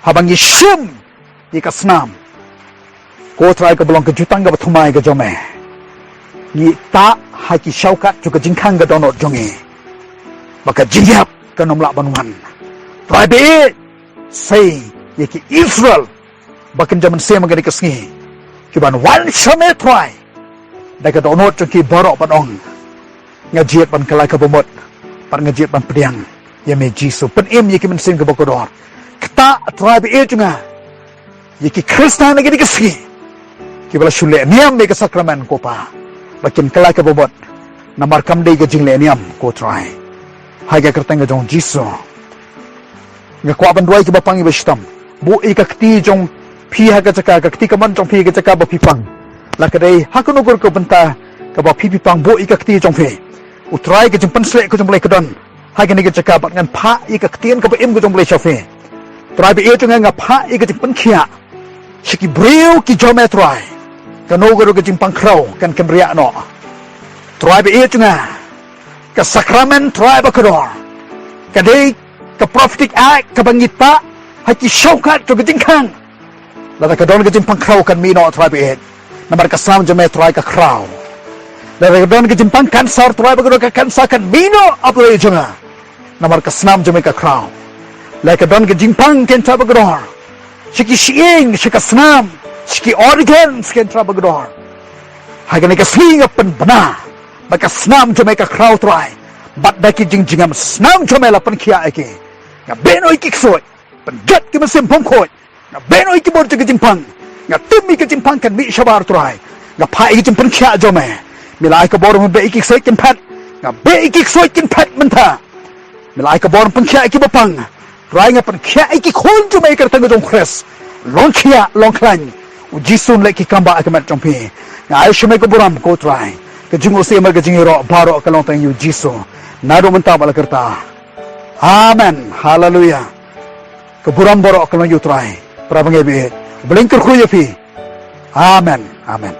Haba ngi shim ïa ka snam, ko Trai, kaba long ka jutang kaba thymmai ka jong me, ngi tah ha ki shongkat jong ka jingkhang ka dohnud jong ngi ba ka jingïap kan ym lah ban wan. Trai ba ïeit, sei ïa ki Israel ba kynja mynsiem ha kane ka sngi, ki ban wan sha me Trai da ka dohnud jong ki baroh ban ong, nga jied ban kylla kaba mut, bad nga jied ban pdiang ïa me Jisu. Pynim ïa ki mynsiem kiba kordor. Ktah, Trai ba ïeit jong nga, ïa ki Khristan ha kane ka sngi kiba la shu leh niam ïa ka sakramen, ko Pa, ba kin kylla kaba mut, namar kam dei ka jingleh niam, ko Trai. Ha ka kyrteng ka jong Jisu nga kwah ban duwai ïa kiba pang, ïa kiba shitom. Buh ïa ka kti jong phi ha ka jaka, ka kti kamon jong phi ha ka jaka ba phi pang. La ka dei ha kano ka rukom ka bynta kaba phi phi pang, buh ïa ka kti jong phi. U Trai, ka jingpynshlur ka jong U Blei ka don ha kane ka jaka, bad ngan phah ïa ka ktien kaba im ka jong U Blei sha phi. Trai ba ïeit jong nga, nga phah ïa ka jingpynkhiah sha ki briew ki jong me Trai. Kano kano ka jingpynkhreh kan kynriah noh. Trai ba ïeit jong nga, ka sakramen, Trai ba kordor, ka dei ka prophetic act kaba ngi tah ha ki shongkat jong ka jingkhang. Lada ka don ka jingpang khraw, kan mih noh, Trai ba ïeit, namar ka snam jong me Trai ka khraw. Lada ka don ka jingpang cancer, Trai ba kordor, ka cancer kan mih noh ha pyrthei jong nga, namar ka snam jong me ka khraw. Lada ka don ka jingpang, ko Trai ba kordor, sha ki shyieng, sha ka snam, sha ki organs, ko Trai ba kordor, ha kane ka sngi nga pynbna ba ka snam jong me ka khraw, Trai. Bad da ki jingjngem snam jong me la pynkhiah ïa ki. Nga beh noh ïa ki ksuid, pynjot ki mynsiem bymkhuid. Nga beh noh ïa ki bor jong ka jingpang. Nga tim ïa ka jingpang kan mih shabar, Trai. Nga phah ïa ka jingpynkhiah jong me. Me la ai ka bor, me beh ïa ki ksuid kin phet. Nga beh ïa ki ksuid kin phet mynta. Me la ai ka bor pynkhiah ïa kiba pang. Trai, nga pynkhiah ïa ki khun jong me ha ka kyrteng ka jong U Khrist. Long khiah, long khlaiñ. U Jisu un leh ki kam bah ha ka met jong phi. Nga ai sha me ka burom, ko Trai. Ka jingïohi bad ka jingïaroh baroh ka long tang ïa U Jisu, naduh mynta bad la karta. Amen. Haleluya. Ka burom baroh ka long ïa U Trai. Para bangeit, U Blei un kyrkhu ïa phi. Amen. Amen.